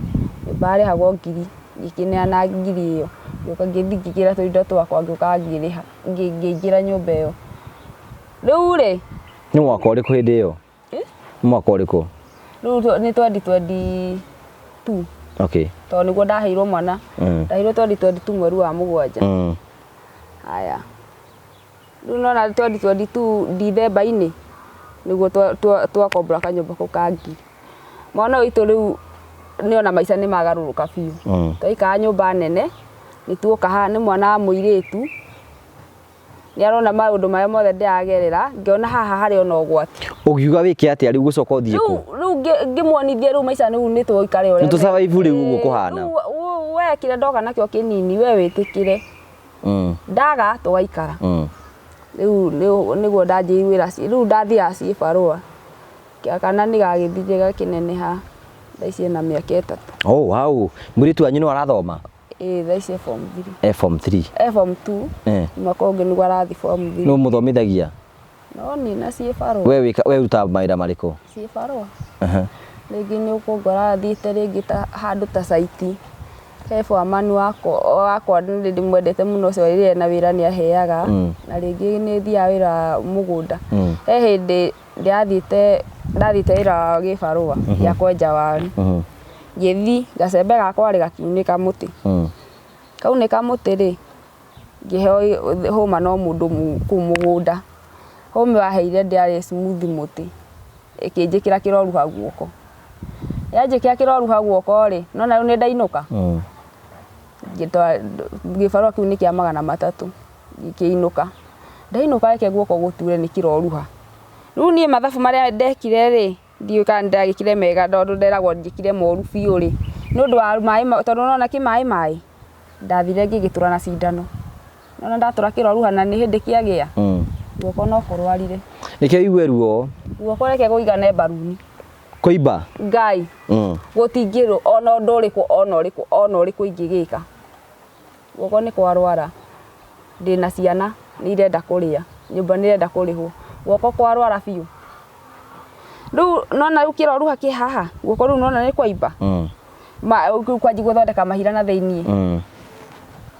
nyũmba yarĩhagwo 1,000, ngĩkĩneana 1,000 ĩyo, ngĩũka ngĩthiĩ ngĩgĩra tũindo twakwa ngĩũka ngĩrĩha, ngĩingĩra nyũmba ĩyo. Rĩu rĩ, Nĩ mwaka ũrĩkũ hĩndĩ ĩyo? Nĩ mwaka ũrĩkũ? Rĩu nĩ 2022. Okay. Tondũ nĩguo ndaheirwo mwana. Ndaheirwo 2022 mweri wa 7. Haya. Rĩu nona 2022 Dithemba-inĩ nĩguo twakombora kanyũmba kau ka 1,000. Mwana ũyũ witũ rĩu nĩona maica nĩ magarũrũka biũ. Twaikara nyũmba nene, nĩ tuoka haha nĩ mwana wa mũirĩtu, nĩ arona maũndũ marĩa mothe ndĩragerera, ngĩona haha harĩ ona ũgwati. Ũngiuga wĩke atĩa rĩu gũcoka ũthiĩ kũ? Rĩu ngĩmuonithia rĩu maica rĩu nĩ tũikare ũrĩa. Nĩ tũ survive rĩu ũguo kũhana. Rĩu we kĩrĩa ndoka nakĩo kĩnini we wĩtĩkĩre. Ndaga tũgaikara. Rĩu nĩguo ndanjĩrĩirie wĩra, rĩu ndathiaga cibarũa. Kana nĩ gagĩthire gakĩneneha, thaa ici ena mĩaka 3. Oh wow, mũirĩtu wanyu no arathoma? Ĩĩ, thaa ici e form 3. E form 3. E form 2. Mwaka ũngĩ nĩguo arathiĩ form 3. Nũ mũthomithagia? No niĩ na cibarũa. We wĩka, we ũrutaga mawĩra marĩkũ? Cibarũa. Rĩngĩ nĩ ũkũngora thiĩte rĩngĩ ta handũ ta site. He foreman wakwa nĩ ndĩmwendete mũno ũcio rĩrĩa ena wĩra nĩ aheaga. Na rĩngĩ nĩ thiaga wĩra wa mũgũnda. He hĩndĩ ndathiĩte wĩra wa gĩbarũa gĩa kwenja waru. Ngĩthiĩ gacembe gakwa rĩ gakiunĩka mũtĩ. Kaunĩka mũtĩ rĩ, ngĩheo hũma no mũndũ kũu mũgũnda. Hũma ĩyo aheire ndĩarĩ smooth mũtĩ, ĩkĩnjĩkĩra kĩroruha guoko. Yanjĩkĩra kĩroruha guoko rĩ, nona rĩu nĩ ndainũka. Gĩbarũa kĩu nĩ kĩa 300, ngĩkĩinũka. Ndainũka reke guoko gũture nĩ kĩroruha. Rĩu niĩ mathabu marĩa ndekire rĩ, ndiũĩ kana nĩndagĩkire mega tondũ nderagwo njĩkire moru biũ rĩ, nĩ ũndũ wa maĩ tondũ nĩwona kĩ maĩ maĩ, ndathire ngĩgĩtũra na cindano. Nĩwona ndatũra kĩroruha na nĩ hĩndĩ kĩagĩa, guoko no kũrwarire. Nĩkĩo ũigue ruo. Guoko reke kũigane mbaruni. Kũimba? Ngai. Gũtingĩrwo ona ũndũ ũrĩkũ ona ũrĩkũ ona ũrĩkũ ingĩgĩka. Guoko nĩ kwarwara. Ndĩna ciana nĩ irenda kũrĩa, nyũmba nĩ ĩrenda kũrĩhwo. Guoko kwarwara biũ. Rĩu nona rĩu kĩroruha kĩ haha, guoko rĩu nona nĩ kwaimba. Kwanji gũthondeka mahira na thĩiniĩ.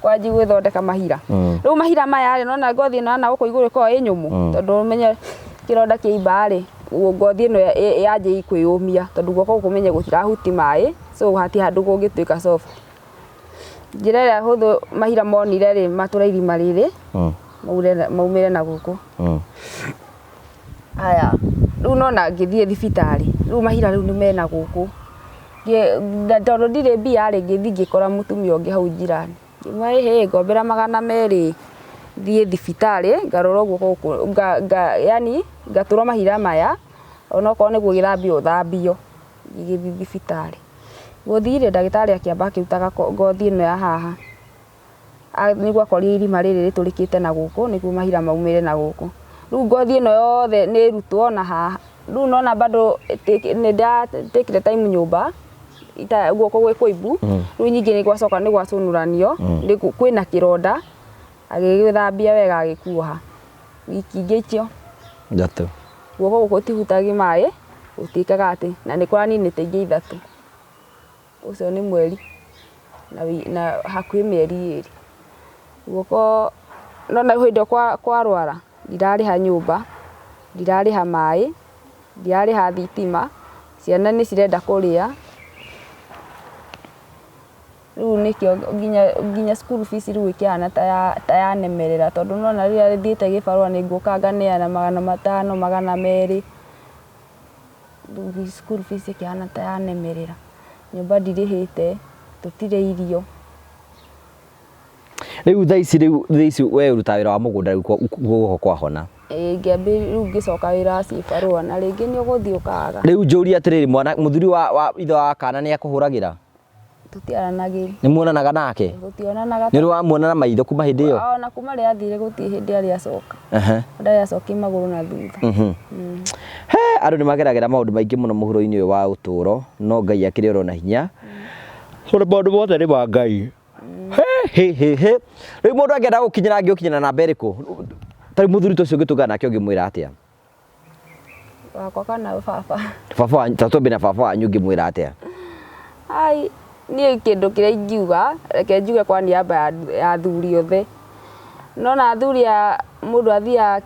Kwanji gwĩthondeka mahira. Rĩu mahira maya rĩ, nona ngothi ĩno ya na gũkũ igũrũ ĩkoragwo ĩ nyũmũ, tondũ ũmenye kĩronda kĩaimba rĩ, ngothi ĩno yanjia kwĩyũmia, tondũ guoko gũkũ ũmenye gũtirahuti maĩ, so hatirĩ handũ kũngĩtuĩka soft. Njĩra ĩrĩa hũthũ mahira monire rĩ, matũre irima rĩrĩ, maumĩre na gũkũ. Haya, rĩu nona ngĩthiĩ thibitarĩ, rĩu mahira rĩu nĩ mena gũkũ. Tondũ ndirĩ mbia rĩ, ngĩthiĩ ngĩkora mũtumia ũngĩ hau njirani. Ngĩmwĩra ĩhĩ, ngombera 200 thiĩ thibitarĩ ngarorwo guoko gũkũ, yani ngatũrwo mahira maya, onokorwo nĩ gũgĩthambio thambio. Ngĩgĩthiĩ thibitarĩ. Gũthiĩ rĩ, ndagĩtarĩ akĩamba akĩruta ngothi ĩno ya haha. Nĩguo akorire irima rĩrĩ rĩtũrĩkĩte na gũkũ, nĩguo mahira maumĩre na gũkũ. Rĩu ngothi ĩno yothe nĩ ĩrutwo na haha. Rĩu nona bado nĩ ndatekire time nyũmba, guoko gwĩ kũimbu. Rĩu ningĩ nĩ gwacoka nĩ gwacũnũranio, kwĩna kĩronda, agĩgĩthambia wega agĩkuoha. Wiki ingĩ icio. 3. Guoko gũkũ tihutagia maĩ, Gũtiĩkaga atĩ, na nĩ kũraninĩte ingĩ 3. Ũcio nĩ mweri na hakuhĩ mĩeri 2. Guoko no na hĩndĩ ĩyo kwarwara, ndirarĩha nyũmba, ndirarĩha maĩ, ndirarĩha thitima, ciana nĩ cirenda kũrĩa. Rĩu nĩkĩo nginya school fees rĩu ĩkĩhana ta yanemerera tondũ nĩwona rĩrĩa thiĩte gĩbarũa nĩ ngũka nganeana 500, 200. Rĩu school fees ĩkĩhana ta yanemerera. Nyũmba ndirĩhĩte, tũtirĩ irio. Rĩu thaa ici rĩu thaa ici we ũrutaga wĩra wa mũgũnda rĩu guoko kwahona. Ĩĩ ngĩambĩrĩria rĩu ngĩcoka wĩra wa cibarũa na rĩngĩ nĩ ũgũthiĩ ũkaga. Rĩu njũrie atĩrĩrĩ mwana mũthuri wa ithe wa kana nĩ akũhũragĩra? Tũtiaranagĩria. Nĩ muonanaga nake? Tũtionanaga. Nĩ ũrĩ wamuona na maitho kuma hĩndĩ ĩyo? Ona kuma rĩrĩa athire gũtirĩ hĩndĩ arĩ acoka. Ndarĩ acokia magũrũ na thutha. He andũ nĩ mageragĩra maũndũ maingĩ mũno mũhuro-inĩ ũyũ wa ũtũũro, no Ngai akĩrĩ oro na hinya. Tondũ maũndũ mothe nĩ ma Ngai. He he he. Rĩu mũndũ angĩenda gũkinyĩra angĩgũkinyĩra namba ĩrĩkũ? Ta rĩu mũthuri ta ũcio ũngĩtũngana nake ũngĩmwĩra atĩa? Wakwa kana baba? Baba wanyu, ta twambe na baba wanyu ũngĩmwĩra atĩa? Ai, niĩ kĩndũ kĩrĩa ingiuga, reke njuge kwa niaba ya athuri othe. Nĩwona athuri a mũndũ athiaga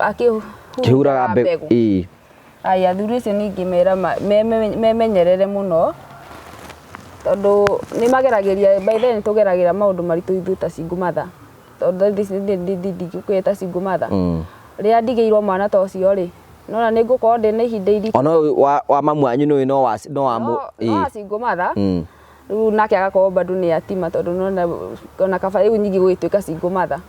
akĩhuraga mbegũ. Ĩĩ. Ai, athuri acio niĩ ingĩmera memenyerere mũno, tondũ nĩ mageragĩria, by the way nĩ tũgeragĩra maũndũ maritũ ithuĩ ta single mother. Tondũ thaa ici ndingĩkwĩra ta single mother. Rĩrĩa ndigĩirwo mwana ta ũcio rĩ, nĩwona nĩ ngũkorwo ndĩna ihinda iritũ. Ona ũyũ wa mamu wanyu nĩ ũyũ no wa no wa No wa single mother. Rĩu nake agakorwo bado nĩ yatima tondũ nĩwona ona kaba rĩu ningĩ gũgĩtuĩka single mother.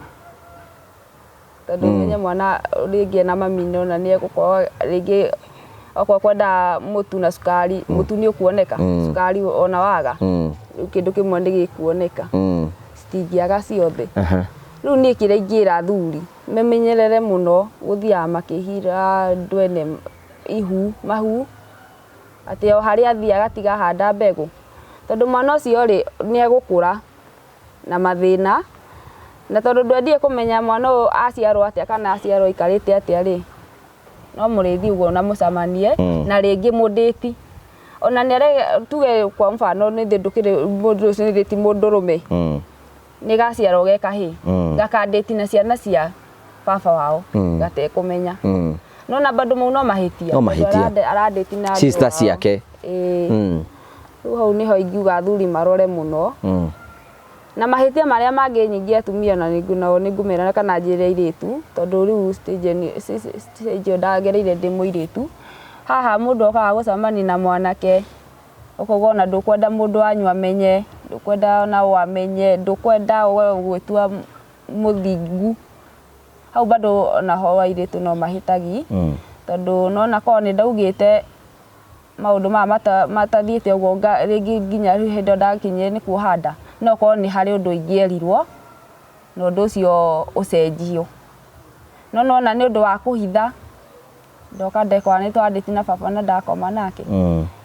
Tondũ ũmenye mwana rĩngĩ ena mami nĩwona nĩ egũkorwo rĩngĩ okorwo ekwendaga mũtu na cukari, mũtu nĩ ũkuoneka, cukari ona waga, rĩu kĩndũ kĩmwe nĩ gĩkuoneka. Citingĩaga ciothe. Rĩu niĩ kĩrĩa ingĩra athuri, memenyerere mũno gũthiaga makĩhira andũ ene ihu, mahu, atĩ o harĩa athiĩ agatiga ahanda mbegũ. Tondũ mwana ũcio rĩ, nĩ egũkũra na mathĩna, na tondũ ndwendire kũmenya mwana ũyũ aciarwo atĩa kana aciarwo aikarĩte atĩa rĩ, no mũrĩthiĩ ũguo na mũcemanie, na rĩngĩ mũndĩti. Ona nĩ tuge kwa mfano nĩ ndũkĩrĩ mũndũ ũcio nĩ ti mũndũrũme, nĩ gaciarwo ge kahĩĩ, gakandĩti na ciana cia baba wao, gatekũmenya. Nĩwona bado mau no mahĩtia. No mahĩtia. Arandĩti na andũ Sister ao. ciake. Ĩĩ. Rĩu hau nĩho ingiuga athuri marore mũno. Na mahĩtia marĩa mangĩ nyingĩ atumia na nao nĩ ngũmera kana njĩre airĩtu, tondũ rĩu stage ĩyo ndagereire ndĩ mũirĩtu. Haha mũndũ okaga gũcemania na mwanake, ũkauga ona ndũkwenda mũndũ wanyu amenye, ndũkwenda ona o amenye, ndũkwenda we gwĩtua mũthingu. Hau bado onaho airĩtu no mahĩtagi, tondũ nĩwona korwo nĩ ndaugĩte maũndũ maya matathiĩte ũguo rĩngĩ nginya rĩu hĩndĩ ĩyo ndakinyire nĩ kuoha nda, no korwo nĩ harĩ ũndũ ingĩerirwo na ũndũ ũcio ũcenjio. No nĩwona nĩ ũndũ wa kũhitha, ndoka ndekora nĩ twandĩti na baba na ndakoma nake.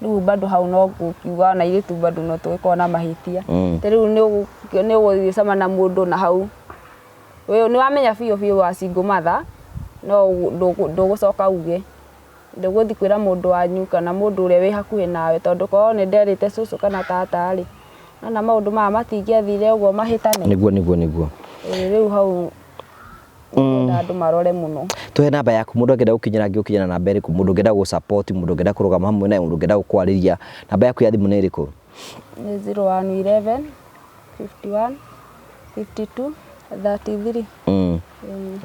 Rĩu bado hau no ngũkiuga ona airĩtu bado no tũgĩkorwo na mahĩtia. Ta rĩu nĩ ũgũthiĩ gũcemania na mũndũ na hau, nĩ wamenya biũ biũ wa single mother, no ndũgũcoka uge. Ndũgũthiĩ kwĩra mũndũ wanyu kana mũndũ ũrĩa wĩ hakuhĩ nawe tondũ korwo nĩ nderĩte cũcũ kana tata rĩ, nĩwona maũndũ maya matingĩathire ũguo mahĩtane. Nĩguo nĩguo nĩguo. Ĩĩ rĩu hau ngwenda andũ marore mũno. Tũhe namba yaku mũndũ angĩenda gũkinyĩra angĩgũkinyĩra namba ĩrĩkũ? Mũndũ ũngĩenda gũ support, mũndũ ũngĩenda kũrũgama hamwe nawe, mũndũ ũngĩenda gũkwarĩria, namba yaku ya thimũ nĩ ĩrĩkũ? Nĩ 0111 51 52 33.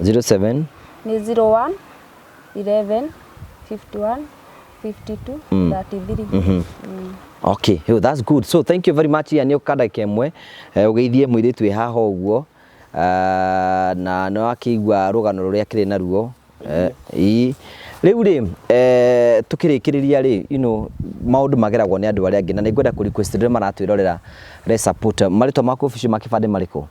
07 Nĩ 01 11 51 52 33. Okay, yo, that's good. So thank you very much. Ya nĩ ũka ndagĩka ĩmwe ũgeithie mũirĩtu wĩ haha ũguo na nĩ wakĩigua rũgano rũrĩa akĩrĩ naruo. Ĩĩ. Rĩu rĩ tũkĩrĩkĩrĩria rĩ, you know, maũndũ mageragwo nĩ andũ arĩa angĩ na nĩ ngwenda kũ request arĩa maratwĩrorera re support. Marĩtwa maku official ma kĩbandĩ marĩkũ?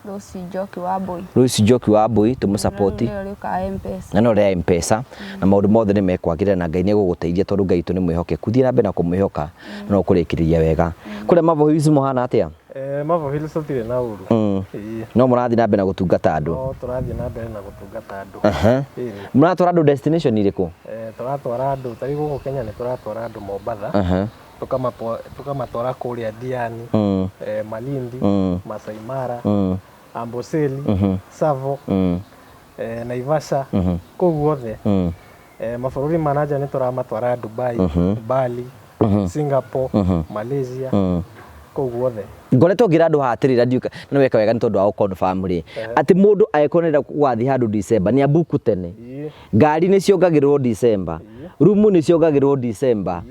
Rose Njoki wa Mbui. Rose Njoki wa Mbui tũmũsapoti. Nĩyo rĩũkaga M-Pesa. Na no rĩa M-Pesa na maũndũ mothe nĩ mekwagĩrĩra na Ngai nĩ egũgũteithia tondũ Ngai witũ nĩ mwĩhokeku. Thiĩ na mbere na kũmwĩhoka na no ũkũrĩkĩrĩria wega. Kũrĩa Marvel Hills mũhana atĩa? Marvel Hills tũtirĩ na ũru. Ĩĩ. No mũrathiĩ na mbere na gũtungata andũ? No tũrathiĩ na mbere na gũtungata andũ. Ĩĩ. Mũratwara andũ destination irĩkũ? Tũratwara andũ, ta rĩu gũkũ Kenya nĩ tũratwara andũ Mombatha. Tũkamatwara kũrĩa Diani, Malindi, Masai Mara, Amboseli, Tsavo, Naivasha, kũu guothe. Mabũrũri ma na nja nĩ tũramatwara Dubai, Bali, Singapore, Malaysia, kũu guothe. Ngoretwo ngĩra andũ haha atĩrĩra ndiũĩ na weka wega nĩ tondũ wa gũ confirm rĩ, atĩ mũndũ angĩkorwo nĩ arenda gũgathiĩ handũ December nĩ ambuku tene. Ngari nĩ ciongagĩrĩrwo December, rumu nĩ ciongagĩrĩrwo December,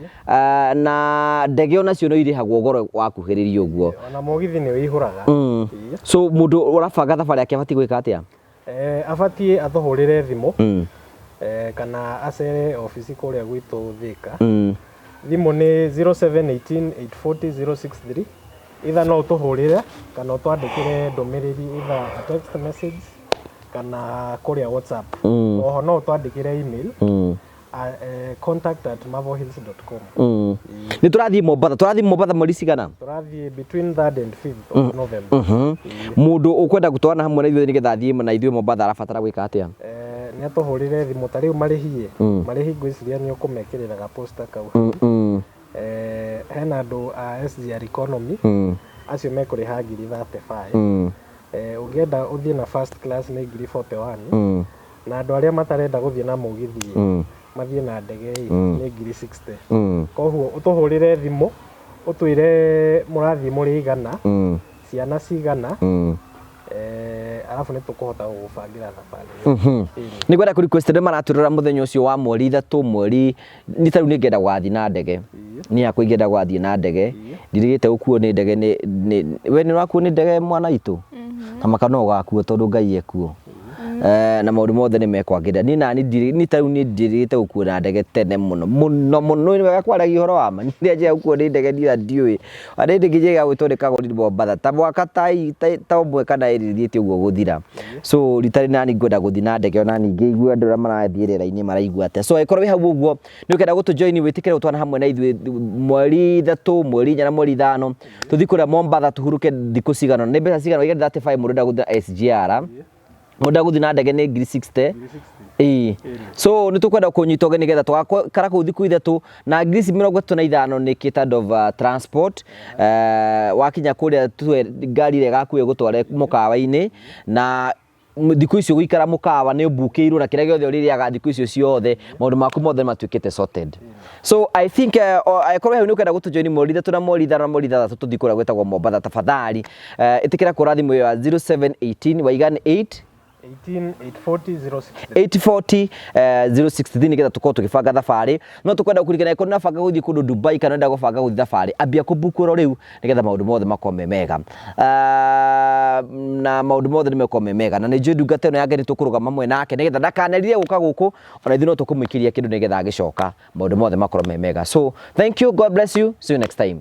na ndege onacio no irĩhagwo goro wakuhĩrĩria ũguo. Ona mũgithi nĩ ũihũraga. So mũndũ ũrabanga thabarĩ yake abatiĩ gwĩka atĩa? Abatiĩ atũhũrĩre thimũ kana acere obici kũrĩa gwitũ Thĩka. Thimũ nĩ 0718 840 063. Either no ũtũhũrĩre kana ũtwandĩkĩre ndũmĩrĩri either a text message kana kũrĩa WhatsApp. Oho no ũtwandĩkĩre email contact@marvelhills.com. Nĩ tũrathiĩ Mombatha, tũrathiĩ Mombatha mweri cigana? Tũrathiĩ between 3rd and 5th of November. Mũndũ ũkwenda gũtwarana hamwe na ithuĩ nĩgetha athiĩ na ithuĩ Mombatha arabatara gwĩka atĩa? Nĩ atũhũrĩre thimũ ta rĩu marĩhi marĩhi ngwĩciria nĩ ũkũmekĩrĩra ga poster kau. Hena andũ a SGR economy acio mekũrĩha ngiri 35. Ũngĩenda ũthiĩ na first class nĩ ngiri 41. Na andũ arĩa matarenda gũthiĩ na mũgithi mathiĩ na ndege nĩ ngiri 60. Koguo ũtũhũrĩre thimũ ũtwĩre mũrathiĩ mũrĩ igana, ciana cigana, arabu nĩ tũkũhota gũgũbangĩra thabarĩ ĩyo. Nĩ ngwenda kũ request arĩa maratwĩrora mũthenya ũcio wa mweri ithatũ mweri nĩ ta rĩu nĩ ngenda gũgathiĩ na ndege. Niĩ hakwa ingĩenda gũgathiĩ na ndege ndirigĩte gũkuo nĩ ndege we nĩ ũrakuo nĩ ndege mwana witũ? Ta maka no ũgakuo tondũ Ngai ekuo. Na maũndũ mothe nĩ mekwagĩrĩra. Niĩ nani niĩ ta rĩu niĩ ndirigĩte gũkuo na ndege tene mũno mũno mũno. Nĩ wega kwaragia ũhoro wa ma. Niĩ ndianjia gũkuo nĩ ndege niĩ ndiũĩ. Na rĩndĩ nginya gwĩtwo nĩ kagoni Mombatha ta mwaka ta ũmwe kana ĩrĩ thiĩte ũguo gũthira. So rita rĩrĩ nani ngwenda gũthiĩ na ndege ona ningĩ igue andũ arĩa marathiĩ rĩera-inĩ maraigua atĩa. So angĩkorwo wĩ hau ũguo nĩ ũkenda gũtũ join wĩtĩkĩre gũtwarana hamwe na ithuĩ mweri ithatũ, mweri inya na mweri ithano tũthiĩ kũrĩa Mombatha tũhurũke thikũ cigana. Nĩ mbeca cigana? Waiga 35 mũndũ ũrenda gũthiĩ na SGR. Mũndũ ũrenda gũthiĩ na ndege nĩ ngiri 60. Ĩĩ. So nĩ tũkwenda kũnyita ũgeni nĩgetha tũgakara kũu thikũ ithatũ na ngiri ici mĩrongo ĩtatũ na ithano nĩ catered of transport. Wakinya kũrĩa tuwe ngari ĩrĩa ĩgakuoya ĩgũtware mũkawa-inĩ na thikũ icio gũikara mũkawa nĩ ũmbukĩirwo na kĩrĩa gĩothe ũrĩrĩaga thikũ icio ciothe maũndũ maku mothe nĩ matuĩkĩte sorted. So I think angĩkorwo hau nĩ ũkwenda gũtũ join mweri ithatũ na mweri ithano na mweri ithathatũ tũthiĩ kũrĩa gwĩtagwo Mombatha tafadhali ĩtĩkĩra kũra thimũ ĩyo ya 0718 waiga nĩ 8 18 840 063. 840 063 nĩgetha tũkorwo tũgĩbanga thabarĩ. No tũkwenda gũkũririkania angĩkorwo nĩũrabanga gũthiĩ kũndũ Dubai kana ũrenda gũbanga gũthiĩ thabarĩ, ambia kũbook oro rĩu nĩgetha maũndũ mothe makorwo me mega. Na maũndũ mothe nĩ megũkorwo me mega. Na nĩ njũĩ ndungata ĩno ya Ngai nĩ tũkũrũgama hamwe nake nĩgetha ndakanerire gũka gũkũ, ona ithuĩ no tũkũmũikĩria kĩndũ nĩgetha agĩcoka maũndũ mothe makorwo me mega. So thank you, God bless you, see you next time.